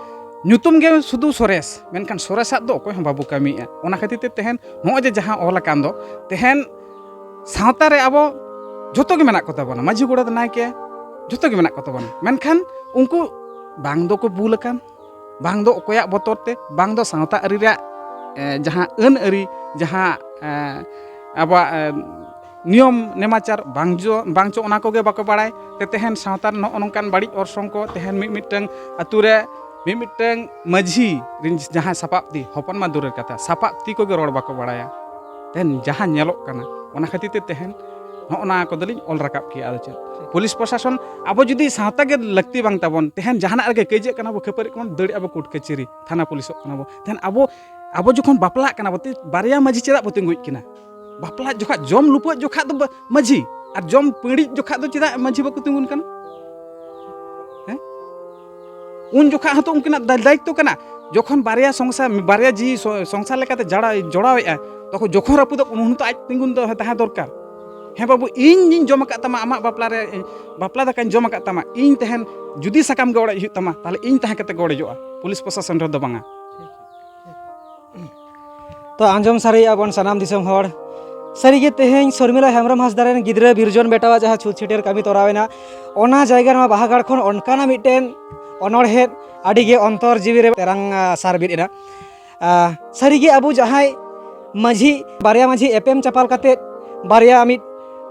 ᱧᱩᱛᱩᱢ ᱜᱮ ᱥᱩᱫᱷᱩ ᱥᱚᱨᱮᱥ, ᱢᱮᱱᱠᱷᱟᱱ ᱥᱚᱨᱮᱥᱟᱜ ᱫᱚ ᱚᱠᱚᱭ ᱦᱚᱸ ᱵᱟᱵᱚ ᱠᱟᱹᱢᱤᱭᱮᱫᱼᱟ᱾ ᱚᱱᱟ ᱠᱷᱟᱹᱛᱤᱨ ᱛᱮ ᱛᱮᱦᱮᱧ ᱱᱚᱜᱼᱚᱭ ᱡᱮ ᱡᱟᱦᱟᱸ ᱚᱞ ᱟᱠᱟᱱ ᱫᱚ, ᱛᱮᱦᱮᱧ ᱥᱟᱶᱛᱟ ᱨᱮ ᱟᱵᱚ ᱡᱷᱚᱛᱚ ᱜᱮ ᱢᱮᱱᱟᱜ ᱠᱚᱛᱟ ᱵᱚᱱᱟ, ᱢᱟᱹᱡᱷᱤ, ᱜᱚᱰᱮᱛ, ᱱᱟᱭᱠᱮ, ᱡᱷᱚᱛᱚ ᱜᱮ ᱢᱮᱱᱟᱜ ᱠᱚᱛᱟ ᱵᱚᱱᱟ, ᱢᱮᱱᱠᱷᱟᱱ ᱩᱱᱠᱩ ᱵᱟᱝ ᱫᱚᱠᱚ ᱵᱷᱩᱞ ᱟᱠᱟᱱ, ᱵᱟᱝ ᱫᱚ ᱚᱠᱚᱭᱟᱜ ᱵᱚᱛᱚᱨ ᱛᱮ, ᱵᱟᱝ ᱫᱚ ᱥᱟᱶᱛᱟ ᱟᱹᱨᱤ ᱨᱮᱭᱟᱜ, ᱮ, ᱡᱟᱦᱟᱸ ᱟᱹᱱ ᱟᱹᱨᱤ, ᱡᱟᱦᱟᱸ, ᱮ, ᱟᱵᱚᱣᱟᱜ, ᱮ, ᱱᱤᱭᱚᱢ ᱱᱮᱢᱟᱪᱟᱨ ᱵᱟᱝ ᱡᱚ-, ᱵᱟᱝ ᱪᱚ ᱚᱱᱟ ᱠᱚᱜᱮ ᱵᱟᱠᱚ ᱵᱟᱲᱟᱭ᱾ ᱛᱮ ᱛᱮᱦᱮᱧ ᱥᱟᱶᱛᱟ ᱨᱮ ᱱᱚᱜᱼᱚ ᱱᱚᱝᱠᱟᱱ ᱵᱟᱹᱲᱤᱡ ᱚᱨᱥᱚᱝ ᱠᱚ ᱛᱮᱦᱮᱧ ᱢᱤᱫ ᱢᱤᱫᱴᱟᱝ ᱟᱹᱛᱩ ᱨᱮ ᱢᱤᱫ ᱢᱤᱫᱴᱟᱝ ᱢᱟᱹᱡᱷᱤ ᱨᱮᱱ ᱡᱟᱦᱟᱸᱭ ᱥᱟᱯᱟᱵ ᱛᱤ, ᱦᱚᱯᱚᱱ ᱢᱟ ᱫᱩᱨᱮᱨ ᱠᱟᱛᱷᱟ, ᱥᱟᱯᱟᱵ ᱛᱤ ᱠᱚᱜᱮ ᱨᱚᱲ ᱵᱟᱠᱚ ᱵᱟᱲᱟᱭᱟ᱾ ᱛᱮᱦᱮᱧ ᱡᱟᱦᱟᱸ ᱧᱮᱞᱚᱜ ᱠᱟᱱᱟ, ᱚᱱᱟ ᱠᱷᱟᱹᱛᱤᱨ ᱛᱮ ᱛᱮᱦᱮᱧ ᱱᱚᱜᱼᱚ ᱱᱚᱣᱟ ᱠᱚᱫᱚᱞᱤᱧ ᱚᱞ ᱨᱟᱠᱟᱵ ᱠᱮᱜᱼᱟ᱾ ᱟᱫᱚ ᱪᱮᱫ, ᱯᱩᱞᱤᱥ ᱯᱨᱚᱥᱟᱥᱚᱱ, ᱟᱵᱚ ᱡᱩᱫᱤ ᱥᱟᱶᱛᱟ ᱜᱮ ᱞᱟᱹᱠᱛᱤ ᱵᱟᱝ ᱛᱟᱵᱚᱱ, ᱛᱮᱦᱮᱧ ᱡᱟᱦᱟᱱᱟᱜ ᱨᱮᱜᱮ ᱠᱟᱹᱭᱡᱟᱹᱜ ᱠᱟᱱᱟ ᱵᱚ, ᱠᱷᱟᱹᱯᱟᱹᱨᱤᱜ ᱠᱟᱱᱟ ᱵᱚ, ᱫᱟᱹᱲ ᱟᱵᱚ ᱠᱳᱨᱴ ᱠᱟᱹᱪᱷᱟᱹᱨᱤ, ᱛᱷᱟᱱᱟ ᱯᱩᱞᱤᱥᱚᱜ ᱠᱟᱱᱟ ᱵᱚ, ᱛᱮᱦᱮᱧ ᱟᱵᱚ, ᱟᱵᱚ ᱡᱚᱠᱷᱚᱱ ᱵᱟᱯᱞᱟᱜ ᱠᱟᱱᱟ ᱵᱚ, ᱛᱮ ᱵᱟᱨᱭᱟ ᱢᱟᱹᱡᱷᱤ ᱪᱮᱫᱟᱜ ᱵᱚ ᱛᱤᱸᱜᱩᱭᱮᱫ ᱠᱤᱱᱟ? ᱵᱟᱯᱞᱟ ᱡᱚᱠᱷᱟᱡ, ᱡᱚᱢ ᱞᱩᱯᱟᱹᱜ ᱡᱚᱠᱷᱟᱡ ᱫᱚ ᱵᱟ-, ᱢᱟᱹᱡᱷᱤ, ᱟᱨ ᱡᱚᱢ ᱯᱟᱹᱲᱤᱡ ᱡᱚᱠᱷᱟᱡ ᱫᱚ ᱪᱮᱫᱟᱜ ᱢᱟᱹᱡᱷᱤ ᱵᱟᱠᱚ ᱛᱤᱸᱜᱩᱱ ᱠᱟᱱᱟ? ᱦᱮᱸ? ᱩᱱ ᱡᱚᱠᱷᱟᱡ ᱦᱚᱸᱛᱚ ᱩᱱᱠᱤᱱᱟᱜ ᱫᱟᱭ-, ᱫᱟᱭᱤᱛᱛᱚ ᱠᱟᱱᱟ᱾ ᱡᱚᱠᱷᱚᱱ ᱵᱟᱨᱭᱟ ᱥᱚᱝᱥᱟᱨ, ᱵᱟᱨᱭᱟ ᱡᱤᱣᱤ ᱥᱚ-, ᱥᱚᱝᱥᱟᱨ ᱞᱮᱠᱟᱛᱮ ᱡᱟᱲᱟᱣ, ᱡᱚᱲᱟᱣᱮᱫᱼᱟ, ᱛᱚᱠᱷᱚᱱ ᱡᱚᱠᱷᱚᱱ ᱨᱟᱹᱯᱩᱫᱚᱜ, ᱩᱱ ᱦᱚᱸᱛᱚ ᱟᱡ ᱛᱤᱸᱜᱩᱱ ᱫᱚ ᱛᱟᱦᱮᱸ ᱫᱚᱨᱠᱟᱨ᱾ "ᱦᱮᱸ ᱵᱟᱹᱵᱩ, ᱤᱧ ᱤᱧ ᱡᱚᱢ ᱟᱠᱟᱫ ᱛᱟᱢᱟ, ᱟᱢᱟᱜ ᱵᱟᱯᱞᱟ ᱨᱮ, ᱵᱟᱯᱞᱟ ᱫᱟᱠᱟᱧ ᱡᱚᱢ ᱟᱠᱟᱫ ᱛᱟᱢᱟ, ᱤᱧ ᱛᱮᱦᱮᱧ ᱡᱩᱫᱤ ᱥᱟᱠᱟᱢ ᱜᱮ ᱚᱲᱮᱡ ᱦᱩᱭᱩᱜ ᱛᱟᱢᱟ, ᱛᱟᱦᱞᱮ ᱤᱧ ᱛᱟᱦᱮᱸ ᱠᱟᱛᱮ ᱜᱮ ᱚᱲᱮᱡᱚᱜᱼᱟ, ᱯᱩᱞᱤᱥ ᱯᱨᱚᱥᱟᱥᱚᱱ ᱨᱮᱫᱚ ᱵᱟᱝᱟ᱾" ᱛᱚ ᱟᱸᱡᱚᱢ ᱥᱟᱹᱨᱤᱭᱮᱫᱼᱟ ᱵᱚᱱ ᱥᱟᱱᱟᱢ ᱫᱤᱥᱚᱢ ᱦᱚᱲ, ᱥᱟᱹᱨᱤᱜᱮ ᱛᱮᱦᱮᱧ ᱥᱚᱨᱢᱤᱞᱟ ᱦᱮᱢᱵᱨᱚᱢ ᱦᱟᱸᱥᱫᱟ ᱨᱮᱱ ᱜᱤᱫᱽᱨᱟᱹ ᱵᱤᱨᱡᱚᱱ ᱵᱮᱴᱟᱣᱟᱜ ᱡᱟᱦᱟᱸ ᱪᱷᱩᱛ ᱪᱷᱟᱹᱴᱭᱟᱹᱨ ᱠᱟᱹᱢᱤ ᱛᱚᱨᱟᱣ ᱮᱱᱟ, ᱚᱱᱟ ᱡᱟᱭᱜᱟ ᱱᱚᱣᱟ ᱵᱟᱦᱟᱜᱟᱲ ᱠᱷᱚᱱ ᱚᱱᱠᱟᱱᱟᱜ ᱢᱤᱫᱴᱮᱱ ᱚᱱᱚᱬᱦᱮ ᱟᱹᱰᱤᱜᱮ ᱚᱱᱛᱚᱨ ᱡᱤᱣᱤ ᱨᱮ ᱛᱮᱨᱟᱝ, ᱟ, ᱥᱟᱨ ᱵᱤᱫ ᱮᱱᱟ᱾ ᱟ, ᱥᱟᱹᱨᱤᱜᱮ ᱟᱵᱚ ᱡᱟᱦᱟᱸᱭ ᱢᱟᱹᱡᱷᱤ, ᱵᱟᱨᱭᱟ ᱢᱟᱹᱡᱷᱤ ᱮᱯᱮᱢ ᱪᱟᱯᱟᱞ ᱠᱟᱛᱮᱫ ᱵᱟᱨᱭᱟ ᱢᱤᱫ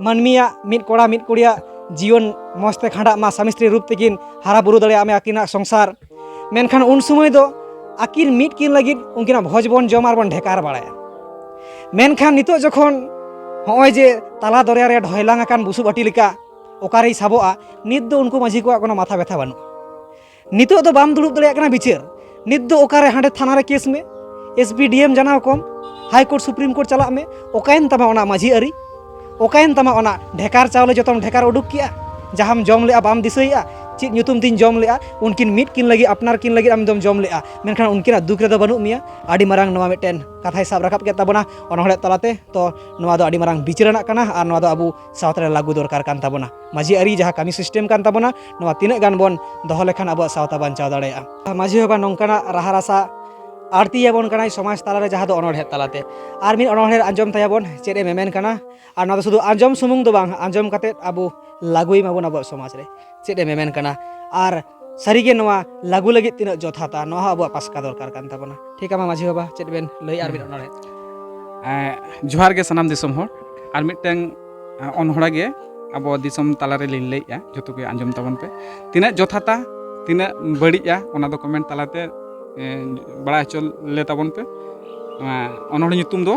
ᱢᱟᱹᱱᱢᱤᱭᱟᱜ, ᱢᱤᱫ ᱠᱚᱲᱟ ᱢᱤᱫ ᱠᱩᱲᱤᱭᱟᱜ ᱡᱤᱭᱚᱱ ᱢᱚᱡᱽ ᱛᱮ ᱠᱷᱟᱸᱰᱟᱜ ᱢᱟ, ᱥᱟᱢᱤ ᱥᱛᱨᱤ ᱨᱩᱯ ᱛᱮᱠᱤᱱ ᱦᱟᱨᱟ ᱵᱩᱨᱩ ᱫᱟᱲᱮᱭᱟᱜ ᱢᱟ ᱟᱹᱠᱤᱱᱟᱜ ᱥᱚᱝᱥᱟᱨ, ᱢᱮᱱᱠᱷᱟᱱ ᱩᱱ ᱥᱚᱢᱚᱭ ᱫᱚ ᱟᱹᱠᱤᱱ ᱢᱤᱫ ᱠᱤᱱ ᱞᱟᱹᱜᱤᱫ ᱩᱱᱠᱤᱱᱟᱜ ᱵᱷᱚᱡᱽ ᱵᱚᱱ ᱡᱚᱢ ᱟᱨ ᱵᱚᱱ ᱰᱷᱮᱠᱟᱨ ᱵᱟᱲᱟᱭᱟ᱾ ᱢᱮᱱᱠᱷᱟᱱ ᱱᱤᱛᱚᱜ ᱡᱚᱠᱷᱚᱱ ᱦᱚᱸᱜᱼᱚᱭ ᱡᱮ ᱛᱟᱞᱟ ᱫᱚᱨᱭᱟ ᱨᱮ ᱰᱷᱚᱭᱞᱟᱝ ᱟᱠᱟᱱ ᱵᱩᱥᱩᱵ ᱟᱹᱴᱤ ᱞᱮᱠᱟ ᱚᱠᱟᱨᱮᱭ ᱥᱟᱵᱚᱜᱼᱟ, ᱱᱤᱛ ᱫᱚ ᱩᱱᱠᱩ ᱢᱟᱹᱡᱷᱤ ᱠᱚᱣᱟᱜ ᱠᱳᱱᱳ ᱢᱟᱛᱷᱟ ᱵᱮᱛᱷᱟ ᱵᱟᱹᱱᱩᱜᱼᱟ᱾ ᱱᱤᱛᱚᱜ ᱫᱚ ᱵᱟᱢ ᱫᱩᱲᱩᱵ ᱫᱟᱲᱮᱭᱟᱜ ᱠᱟᱱᱟ ᱵᱤᱪᱟᱹᱨ, ᱱᱤᱛ ᱫᱚ ᱚᱠᱟᱨᱮ ᱦᱟᱸᱰᱮ ᱛᱷᱟᱱᱟ ᱨᱮ ᱠᱮᱥ ᱢᱮ, ᱮᱥ ᱯᱤ ᱰᱤ ᱮᱢ ᱡᱟᱱᱟᱣ ᱠᱚᱢ, ᱦᱟᱭ ᱠᱳᱨᱴ ᱥᱩᱯᱨᱤᱢ ᱠᱳᱨᱴ ᱪᱟᱞᱟᱜ ᱢᱮ, ᱚᱠᱟᱭᱮᱱ ᱛᱟᱢᱟ ᱚᱱᱟ ᱢᱟᱹᱡᱷᱤ ᱟᱹᱨᱤ? ᱚᱠᱟᱭᱮᱱ ᱛᱟᱢᱟ ᱚᱱᱟ ᱰᱷᱮᱠᱟᱨ ᱪᱟᱣᱞᱮ ᱡᱚᱛᱚᱢ ᱰᱷᱮᱠᱟᱨ ᱩᱰᱩᱠ ᱠᱮᱜᱼᱟ? ᱡᱟᱦᱟᱸᱢ ᱡᱚᱢ ᱞᱮᱜᱼᱟ ᱵᱟᱢ ᱫᱤᱥᱟᱹᱭᱮᱜᱼᱟ? ᱪᱮᱫ ᱧᱩᱛᱩᱢ ᱛᱤᱧ ᱡᱚᱢ ᱞᱮᱜᱼᱟ? ᱩᱱᱠᱤᱱ ᱢᱤᱫ ᱠᱤᱱ ᱞᱟᱹᱜᱤᱫ, ᱟᱯᱱᱟᱨ ᱠᱤᱱ ᱞᱟᱹᱜᱤᱫ ᱟᱢ ᱫᱚᱢ ᱡᱚᱢ ᱞᱮᱜᱼᱟ, ᱢᱮᱱᱠᱷᱟᱱ ᱩᱱᱠᱤᱱᱟᱜ ᱫᱩᱠ ᱨᱮᱫᱚ ᱵᱟᱹᱱᱩᱜ ᱢᱮᱭᱟ᱾ ᱟᱹᱰᱤ ᱢᱟᱨᱟᱝ ᱱᱚᱣᱟ ᱢᱤᱫᱴᱮᱱ ᱠᱟᱛᱷᱟᱭ ᱥᱟᱵ ᱨᱟᱠᱟᱵ ᱠᱮᱫ ᱛᱟᱵᱚᱱᱟ ᱚᱱᱚᱬᱦᱮ ᱛᱟᱞᱟᱛᱮ᱾ ᱛᱚ ᱱᱚᱣᱟ ᱫᱚ ᱟᱹᱰᱤ ᱢᱟᱨᱟᱝ ᱵᱤᱪᱟᱹᱨ ᱨᱮᱱᱟᱜ ᱠᱟᱱᱟ ᱟᱨ ᱱᱚᱣᱟ ᱫᱚ ᱟᱵᱚ ᱥᱟᱶᱛᱟ ᱨᱮ ᱞᱟᱹᱜᱩ ᱫᱚᱨᱠᱟᱨ ᱠᱟᱱ ᱛᱟᱵᱚᱱᱟ᱾ ᱢᱟᱹᱡᱷᱤ ᱟᱹᱨᱤ ᱡᱟᱦᱟᱸ ᱠᱟᱹᱢᱤ ᱥᱤᱥᱴᱮᱢ ᱠᱟᱱ ᱛᱟᱵᱚᱱᱟ, ᱱᱚᱣᱟ ᱛᱤᱱᱟᱹᱜ ᱜᱟᱱ ᱵᱚᱱ ᱫᱚᱦᱚ ᱞᱮᱠᱷᱟᱱ ᱟᱵᱚᱣᱟᱜ ᱥᱟᱶᱛᱟ ᱵᱟᱧᱪᱟᱣ ᱫᱟᱲᱮᱭᱟᱜᱼᱟ᱾ ᱢᱟᱹᱡᱷᱤ ᱵᱟᱵᱟ ᱱᱚᱝᱠᱟᱱᱟᱜ ᱨᱟᱦᱟ ᱨᱟᱥᱟ ᱟᱹᱲᱛᱤᱭᱟᱵᱚᱱ ᱠᱟᱱᱟᱭ ᱥᱚᱢᱟᱡᱽ ᱛᱟᱞᱟᱨᱮ, ᱡᱟᱦᱟᱸ ᱫᱚ ᱚᱱᱚᱬᱦᱮ ᱛᱟᱞᱟᱛᱮ᱾ ᱟᱨ ᱢᱤᱫ ᱚᱱᱚᱬᱦᱮ ᱟᱸᱡᱚᱢ ᱛᱟᱭᱟᱵᱚᱱ, ᱪᱮᱫ ᱮ ᱢᱮᱢᱮᱱ ᱠᱟᱱᱟ᱾ ᱟᱨ ᱱᱚᱣᱟ ᱫᱚ ᱥᱩᱫᱷᱩ ᱟᱸᱡᱚᱢ ᱥᱩᱢᱩᱝ ᱫᱚ ᱵᱟᱝ, ᱟᱸᱡᱚᱢ ᱠᱟᱛᱮᱫ ᱟᱵᱚ ᱞᱟᱹᱜᱩᱭ ᱢᱟᱵᱚᱱ ᱟᱵᱚᱣᱟᱜ ᱥᱚᱢᱟᱡᱽ ᱨᱮ᱾ ᱪᱮᱫ ᱮ ᱢᱮᱢᱮᱱ ᱠᱟᱱᱟ ᱟᱨ ᱥᱟᱹᱨᱤᱜᱮ ᱱᱚᱣᱟ ᱞᱟᱹᱜᱩ ᱞᱟᱹᱜᱤᱫ ᱛᱤᱱᱟᱹᱜ ᱡᱚᱛᱷᱟᱛᱟ, ᱱᱚᱣᱟ ᱦᱚᱸ ᱟᱵᱚᱣᱟᱜ ᱯᱟᱥᱠᱟ ᱫᱚᱨᱠᱟᱨ ᱠᱟᱱ ᱛᱟᱵᱚᱱᱟ᱾ ᱴᱷᱤᱠ ᱟᱢᱟ ᱢᱟᱹᱡᱷᱤ ᱵᱟᱵᱟ, ᱪᱮᱫ ᱵᱮᱱ ᱞᱟᱹᱭᱟ ᱟᱨ ᱢᱤᱫ ᱚᱱᱚᱬᱦᱮ? ᱮᱸ, ᱡᱚᱦᱟᱨ ᱜᱮ ᱥᱟᱱᱟᱢ ᱫᱤᱥᱚᱢ ᱦᱚᱲ᱾ ᱟᱨ ᱢᱤᱫᱴᱟᱝ, ᱮᱸ, ᱚᱱᱚᱬᱦᱮ ᱜᱮ ᱟᱵᱚ ᱫᱤᱥᱚᱢ ᱛᱟᱞᱟ ᱨᱮᱞᱤᱧ ᱞᱟᱹᱭᱮᱫᱼᱟ, ᱡᱚᱛᱚ ᱜᱮ ᱟᱸᱡᱚᱢ ᱛᱟᱵᱚᱱ ᱯᱮ᱾ ᱛᱤᱱᱟᱹᱜ ᱡᱚᱛᱷᱟᱛᱟ, ᱛᱤᱱᱟᱹᱜ ᱵᱟᱹᱲᱤᱡᱼᱟ, ᱚᱱᱟ ᱫᱚ ᱠᱚᱢᱮᱱᱴ ᱛᱟᱞᱟᱛᱮ, ᱮᱸ, ᱵᱟᱲᱟᱭ ᱦᱚᱪᱚ ᱞᱮ ᱛᱟᱵᱚᱱ ᱯᱮ᱾ ᱱᱚᱣᱟ ᱚᱱᱚᱬᱦᱮ ᱧᱩᱛᱩᱢ ᱫᱚ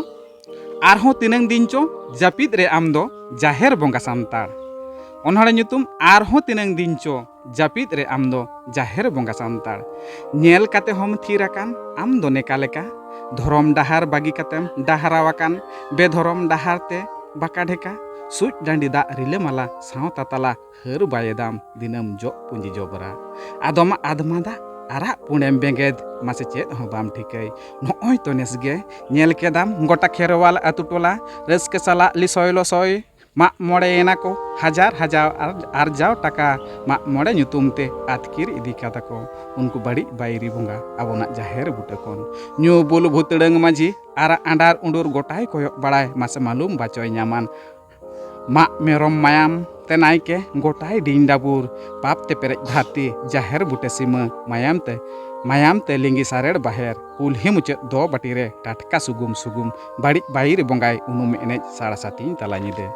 ᱟᱨᱦᱚᱸ ᱛᱤᱱᱟᱹᱝ ᱫᱤᱱ ᱪᱚ ᱡᱟᱹᱯᱤᱫ ᱨᱮ ᱟᱢ ᱫᱚ ᱡᱟᱦᱮᱨ ᱵᱚᱸᱜᱟ ᱥᱟᱱᱛᱟᱲ᱾ ᱚᱱᱚᱬᱦᱮ ᱧᱩᱛᱩᱢ ᱟᱨᱦᱚᱸ ᱛᱤᱱᱟᱹᱝ ᱫᱤᱱ ᱪᱚ ᱡᱟᱹᱯᱤᱫ ᱨᱮ ᱟᱢ ᱫᱚ ᱡᱟᱦᱮᱨ ᱵᱚᱸᱜᱟ ᱥᱟᱱᱛᱟᱲ᱾ ᱧᱮᱞ ᱠᱟᱛᱮ ᱦᱚᱸᱢ ᱛᱷᱤᱨ ᱟᱠᱟᱱ ᱟᱢ ᱫᱚ ᱱᱮᱠᱟ ᱞᱮᱠᱟ᱾ ᱫᱷᱚᱨᱚᱢ ᱰᱟᱦᱟᱨ ᱵᱟᱹᱜᱤ ᱠᱟᱛᱮᱢ ᱰᱟᱦᱨᱟᱣ ᱟᱠᱟᱱ ᱵᱮᱫᱷᱚᱨᱚᱢ ᱰᱟᱦᱟᱨ ᱛᱮ ᱵᱟᱠᱟ ᱰᱷᱮᱠᱟ᱾ ᱥᱩᱡ ᱰᱟᱺᱰᱤ ᱫᱟᱜ ᱨᱤᱞᱟᱹᱢᱟᱞᱟ ᱥᱟᱶᱛᱟ ᱛᱟᱞᱟ ᱦᱟᱹᱨ ᱵᱟᱭᱮᱫᱟᱢ ᱫᱤᱱᱟᱹᱢ ᱡᱚᱜ ᱯᱩᱸᱡᱤ ᱡᱚᱵᱽᱨᱟ᱾ ᱟᱫᱚᱢ ᱟᱫᱢᱟᱫᱟ ᱟᱨᱟᱜ ᱯᱩᱸᱰᱮᱢ ᱵᱮᱸᱜᱮᱫ, ᱢᱟᱥᱮ ᱪᱮᱫ ᱦᱚᱸ ᱵᱟᱢ ᱴᱷᱤᱠᱟᱹᱭ᱾ ᱱᱚᱜᱼᱚᱭ ᱛᱚ ᱱᱮᱥ ᱜᱮ ᱧᱮᱞ ᱠᱮᱫᱟᱢ ᱜᱚᱴᱟ ᱠᱷᱮᱨᱣᱟᱞ ᱟᱹᱛᱩ ᱴᱚᱞᱟ ᱨᱟᱹᱥᱠᱟᱹ ᱥᱟᱞᱟᱜ ᱞᱤᱥᱚᱭ ᱞᱚᱥᱚᱭ᱾ ᱢᱟᱜ ᱢᱚᱬᱮᱭᱮᱱᱟ ᱠᱚ, ᱦᱟᱡᱟᱨ ᱦᱟᱡᱟᱨ ᱟᱨ-, ᱟᱨᱡᱟᱣ ᱴᱟᱠᱟ ᱢᱟᱜ ᱢᱚᱬᱮ ᱧᱩᱛᱩᱢ ᱛᱮ ᱟᱹᱛᱠᱤᱨ ᱤᱫᱤ ᱠᱟᱫᱟ ᱠᱚ ᱩᱱᱠᱩ ᱵᱟᱹᱲᱤᱡ ᱵᱟᱹᱭᱨᱤ ᱵᱚᱸᱜᱟ ᱟᱵᱚᱱᱟᱜ ᱡᱟᱦᱮᱨ ᱵᱩᱴᱟᱹ ᱠᱷᱚᱱ᱾ ᱧᱩ ᱵᱩᱞ ᱵᱷᱩᱛᱲᱟᱹᱝ ᱢᱟᱹᱡᱷᱤ ᱟᱨ ᱟᱸᱰᱟᱨ ᱩᱸᱰᱩᱨ ᱜᱚᱴᱟᱭ ᱠᱚᱭᱚᱜ ᱵᱟᱲᱟᱭ, ᱢᱟᱥᱮ ᱢᱟᱞᱩᱢ ᱵᱟᱪᱚᱭ ᱧᱟᱢᱟᱱ᱾ ᱢᱟᱜ ᱢᱮᱨᱚᱢ ᱢᱟᱭᱟᱢ ᱛᱮ ᱱᱟᱭᱠᱮ ᱜᱚᱴᱟᱭ ᱰᱤᱧ ᱰᱟᱵᱩᱨ, ᱯᱟᱯ ᱛᱮ ᱯᱮᱨᱮᱡ ᱫᱷᱟᱹᱨᱛᱤ, ᱡᱟᱦᱮᱨ ᱵᱩᱴᱟᱹ ᱥᱤᱢᱟᱹ, ᱢᱟᱭᱟᱢ ᱛᱮ, ᱢᱟᱭᱟᱢ ᱛᱮ ᱞᱤᱸᱜᱤ ᱥᱟᱨᱮᱲ ᱵᱟᱦᱮᱨ, ᱠᱩᱞᱦᱤ ᱢᱩᱪᱟᱹᱫ ᱫᱚ ᱵᱟᱹᱴᱤ ᱨᱮ ᱴᱟᱴᱠᱟ ᱥᱩᱜᱩᱢ ᱥᱩᱜᱩᱢ, ᱵᱟᱹᱲᱤᱡ ᱵᱟᱹᱭᱨᱤ ᱵᱚᱸᱜᱟᱭ ᱩᱱᱩᱢ ᱮᱱᱮᱡ ᱥᱟᱲ ᱥᱟᱛᱤᱧ ᱛᱟᱞᱟ ᱧᱤᱫᱟᱹ᱾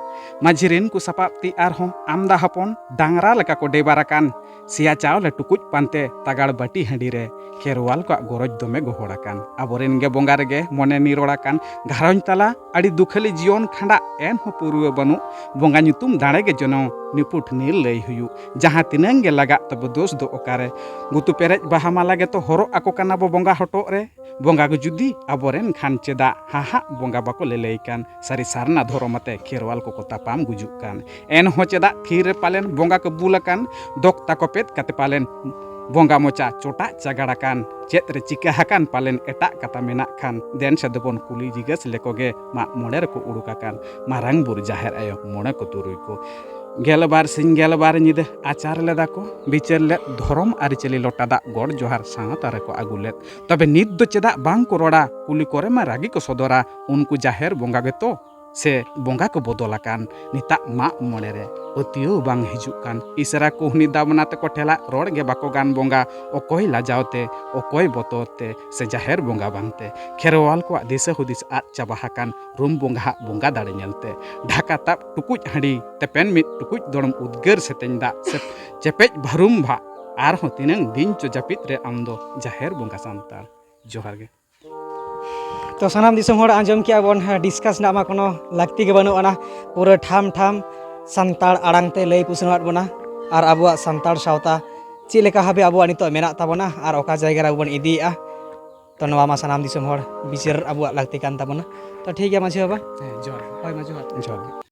ᱢᱟᱹᱡᱷᱤ ᱨᱤᱱ ᱠᱚ ᱥᱟᱯᱟᱵ ᱛᱤ ᱟᱨᱦᱚᱸ ᱟᱢᱫᱟ ᱦᱚᱯᱚᱱ, ᱰᱟᱝᱨᱟ ᱞᱮᱠᱟ ᱠᱚ ᱰᱮᱵᱟᱨ ᱟᱠᱟᱱ, ᱥᱮᱭᱟ ᱪᱟᱣᱞᱮ ᱴᱩᱠᱩᱡ ᱯᱟᱱᱛᱮ ᱛᱟᱜᱟᱲ ᱵᱟᱹᱴᱤ ᱦᱟᱺᱰᱤ ᱨᱮ ᱠᱷᱮᱨᱣᱟᱞ ᱠᱚᱣᱟᱜ ᱜᱚᱨᱚᱡᱽ ᱫᱚᱢᱮ ᱜᱚᱦᱚᱲ ᱟᱠᱟᱱ᱾ ᱟᱵᱚᱨᱮᱱ ᱜᱮ ᱵᱚᱸᱜᱟ ᱨᱮᱜᱮ ᱢᱚᱱᱮ ᱱᱤᱨᱚᱲ ᱟᱠᱟᱱ᱾ ᱜᱷᱟᱨᱚᱸᱡᱽ ᱛᱟᱞᱟ ᱟᱹᱰᱤ ᱫᱩᱠᱷᱟᱹᱞᱤ ᱡᱤᱭᱚᱱ ᱠᱷᱟᱸᱰᱟᱜ, ᱮᱱᱦᱚᱸ ᱯᱩᱨᱩᱣᱟᱹ ᱵᱟᱹᱱᱩᱜ᱾ ᱵᱚᱸᱜᱟ ᱧᱩᱛᱩᱢ ᱫᱟᱲᱮ ᱜᱮ ᱡᱚᱱᱚ ᱱᱤᱯᱷᱩᱴ ᱱᱤᱨᱞᱟᱹᱭ ᱦᱩᱭᱩᱜ᱾ ᱡᱟᱦᱟᱸ ᱛᱤᱱᱟᱹᱝ ᱜᱮ ᱞᱟᱜᱟᱜ ᱛᱟᱵᱚ ᱫᱳᱥ ᱫᱚ ᱚᱠᱟᱨᱮ? ᱜᱩᱛᱩ ᱯᱮᱨᱮᱡ ᱵᱟᱦᱟ ᱢᱟᱞᱟ ᱜᱮᱛᱚ ᱦᱚᱨᱚᱜ ᱟᱠᱚ ᱠᱟᱱᱟ ᱵᱚ ᱵᱚᱸᱜᱟ ᱦᱚᱴᱚᱜ ᱨᱮ᱾ ᱵᱚᱸᱜᱟ ᱜᱮ ᱡᱩᱫᱤ ᱟᱵᱚᱨᱮᱱ ᱠᱷᱟᱱ ᱪᱮᱫᱟᱜ ᱦᱟᱦᱟᱜ ᱵᱚᱸᱜᱟ ᱵᱟᱠᱚ ᱞᱟᱹᱞᱟᱹᱭ ᱠᱟᱱ? ᱥᱟᱹᱨᱤ ᱥᱟᱨᱱᱟ ᱫᱷᱚᱨᱚᱢ ᱟᱛᱮ ᱠᱷᱮᱨᱣᱟᱞ ᱠᱚᱠᱚ ᱛᱟᱯᱟᱢ ᱜᱩᱡᱩᱜ ᱠᱟᱱ᱾ ᱮᱱᱦᱚᱸ ᱪᱮᱫᱟᱜ ᱛᱷᱤᱨ ᱨᱮ ᱯᱟᱞᱮᱱ ᱵᱚᱸᱜᱟ ᱠᱚ ᱵᱩᱞ ᱟᱠᱟᱱ? ᱫᱚᱠ ᱛᱟᱠᱚ ᱯᱮᱫ ᱠᱟᱛᱮ ᱯᱟᱞᱮᱱ ᱵᱚᱸᱜᱟ ᱢᱚᱪᱟ ᱪᱚᱴᱟᱜ ᱪᱟᱜᱟᱲ ᱟᱠᱟᱱ? ᱪᱮᱫ ᱨᱮ ᱪᱤᱠᱟᱹ ᱟᱠᱟᱱ ᱯᱟᱞᱮᱱ ᱮᱴᱟᱜ ᱠᱟᱛᱷᱟ ᱢᱮᱱᱟᱜ ᱠᱷᱟᱱ? ᱫᱮᱱ ᱥᱮ ᱫᱚᱵᱚᱱ ᱠᱩᱞᱤ ᱡᱤᱜᱟᱹᱥ ᱞᱮᱠᱚ ᱜᱮ ᱢᱟᱜ ᱢᱚᱬᱮ ᱨᱮᱠᱚ ᱩᱰᱩᱠ ᱟᱠᱟᱱ ᱢᱟᱨᱟᱝ ᱵᱩᱨᱩ ᱡᱟᱦᱮᱨ ᱟᱭᱳ ᱢᱚᱬᱮ ᱠᱚ ᱛᱩᱨᱩᱭ ᱠᱚ᱾ ᱜᱮᱞ ᱵᱟᱨ ᱥᱤᱧ ᱜᱮᱞ ᱵᱟᱨ ᱧᱤᱫᱟᱹ ᱟᱪᱟᱨ ᱞᱮᱫᱟ ᱠᱚ, ᱵᱤᱪᱟᱹᱨ ᱞᱮᱫ ᱫᱷᱚᱨᱚᱢ ᱟᱹᱨᱤᱪᱟᱹᱞᱤ ᱞᱚᱴᱟ ᱫᱟᱜ ᱜᱚᱰ ᱡᱚᱦᱟᱨ ᱥᱟᱶᱛᱟ ᱨᱮᱠᱚ ᱟᱹᱜᱩ ᱞᱮᱫ᱾ ᱛᱚᱵᱮ ᱱᱤᱛ ᱫᱚ ᱪᱮᱫᱟᱜ ᱵᱟᱝ ᱠᱚ ᱨᱚᱲᱟ? ᱠᱩᱞᱤ ᱠᱚᱨᱮ ᱢᱟ ᱨᱟᱹᱜᱤ ᱠᱚ ᱥᱚᱫᱚᱨᱟ᱾ ᱩᱱᱠᱩ ᱡᱟᱦᱮᱨ ᱵᱚᱸᱜᱟ ᱜᱮᱛᱚ ᱥᱮ ᱵᱚᱸᱜᱟ ᱠᱚ ᱵᱚᱫᱚᱞ ᱟᱠᱟᱱ? ᱱᱤᱛᱟᱜ ᱢᱟᱜ ᱢᱚᱬᱮ ᱨᱮ ᱯᱟᱹᱛᱭᱟᱹᱣ ᱵᱟᱝ ᱦᱤᱡᱩᱜ ᱠᱟᱱ᱾ ᱤᱥᱨᱟ ᱠᱳᱦᱱᱤ ᱫᱟᱢᱱᱟ ᱛᱮᱠᱚ ᱴᱷᱮᱞᱟᱜ ᱨᱚᱲ ᱜᱮ ᱵᱟᱠᱚ ᱜᱟᱱ ᱵᱚᱸᱜᱟ᱾ ᱚᱠᱚᱭ ᱞᱟᱡᱟᱣ ᱛᱮ, ᱚᱠᱚᱭ ᱵᱚᱛᱚᱨ ᱛᱮ, ᱥᱮ ᱡᱟᱦᱮᱨ ᱵᱚᱸᱜᱟ ᱵᱟᱝ ᱛᱮ? ᱠᱷᱮᱨᱣᱟᱞ ᱠᱚᱣᱟᱜ ᱫᱤᱥᱟᱹ ᱦᱩᱫᱤᱥ ᱟᱫ ᱪᱟᱵᱟ ᱟᱠᱟᱱ ᱨᱩᱢ ᱵᱚᱸᱜᱟ ᱦᱟᱜ ᱵᱚᱸᱜᱟ ᱫᱟᱲᱮ ᱧᱮᱞᱛᱮ᱾ ᱰᱷᱟᱠᱟ ᱛᱟᱵ ᱴᱩᱠᱩᱡ ᱦᱟᱺᱰᱤ, ᱛᱮᱯᱮᱱ ᱢᱤᱫ ᱴᱩᱠᱩᱡ ᱫᱚᱲᱚᱢ ᱩᱫᱽᱜᱟᱹᱨ ᱥᱮᱛᱮᱧ ᱫᱟᱜ ᱥᱮ ᱪᱮᱯᱮᱡ ᱵᱷᱟᱹᱨᱩᱢ ᱵᱷᱟᱜ ᱟᱨᱦᱚᱸ ᱛᱤᱱᱟᱹᱝ ᱫᱤᱱ ᱪᱚ ᱡᱟᱹᱯᱤᱫ ᱨᱮ ᱟᱢ ᱫᱚ ᱡᱟᱦᱮᱨ ᱵᱚᱸᱜᱟ ᱥᱟᱱᱛᱟᱲ᱾ ᱡᱚᱦᱟᱨ ᱜᱮ᱾ ᱛᱚ ᱥᱟᱱᱟᱢ ᱫᱤᱥᱚᱢ ᱦᱚᱲ ᱟᱸᱡᱚᱢ ᱠᱮᱜᱼᱟ ᱵᱚᱱ, ᱦᱮᱸ, ᱰᱤᱥᱠᱟᱥ ᱨᱮᱱᱟᱜ ᱢᱟ ᱠᱳᱱᱳ ᱞᱟᱹᱠᱛᱤ ᱜᱮ ᱵᱟᱹᱱᱩᱜ ᱟᱱᱟ᱾ ᱯᱩᱨᱟᱹ ᱴᱷᱟᱢ ᱴᱷᱟᱢ ᱥᱟᱱᱛᱟᱲ ᱟᱲᱟᱝ ᱛᱮ ᱞᱟᱹᱭ ᱯᱩᱥᱱᱟᱹᱣᱟᱫ ᱵᱚᱱᱟ ᱟᱨ ᱟᱵᱚᱣᱟᱜ ᱥᱟᱱᱛᱟᱲ ᱥᱟᱶᱛᱟ ᱪᱮᱫ ᱞᱮᱠᱟ ᱵᱷᱟᱵᱮ ᱟᱵᱚᱣᱟᱜ ᱱᱤᱛᱚᱜ ᱢᱮᱱᱟᱜ ᱛᱟᱵᱚᱱᱟ ᱟᱨ ᱚᱠᱟ ᱡᱟᱭᱜᱟ ᱨᱮ ᱟᱵᱚ ᱵᱚᱱ ᱤᱫᱤᱭᱮᱫᱼᱟ᱾ ᱛᱚ ᱱᱚᱣᱟ ᱢᱟ ᱥᱟᱱᱟᱢ ᱫᱤᱥᱚᱢ ᱦᱚᱲ ᱵᱤᱪᱟᱹᱨ ᱟᱵᱚᱣᱟᱜ ᱞᱟᱹᱠᱛᱤ ᱠᱟᱱ ᱛᱟᱵᱚᱱᱟ᱾ ᱛᱚ ᱴᱷᱤᱠ ᱜᱮᱭᱟ ᱢᱟᱹᱡᱷᱤ ᱵᱟᱵᱟ᱾ ᱦᱮᱸ, ᱡᱚᱦᱟᱨ᱾ ᱦᱳᱭ ᱢᱟ, ᱡᱚᱦᱟᱨ᱾ ᱡᱚᱦᱟᱨ᱾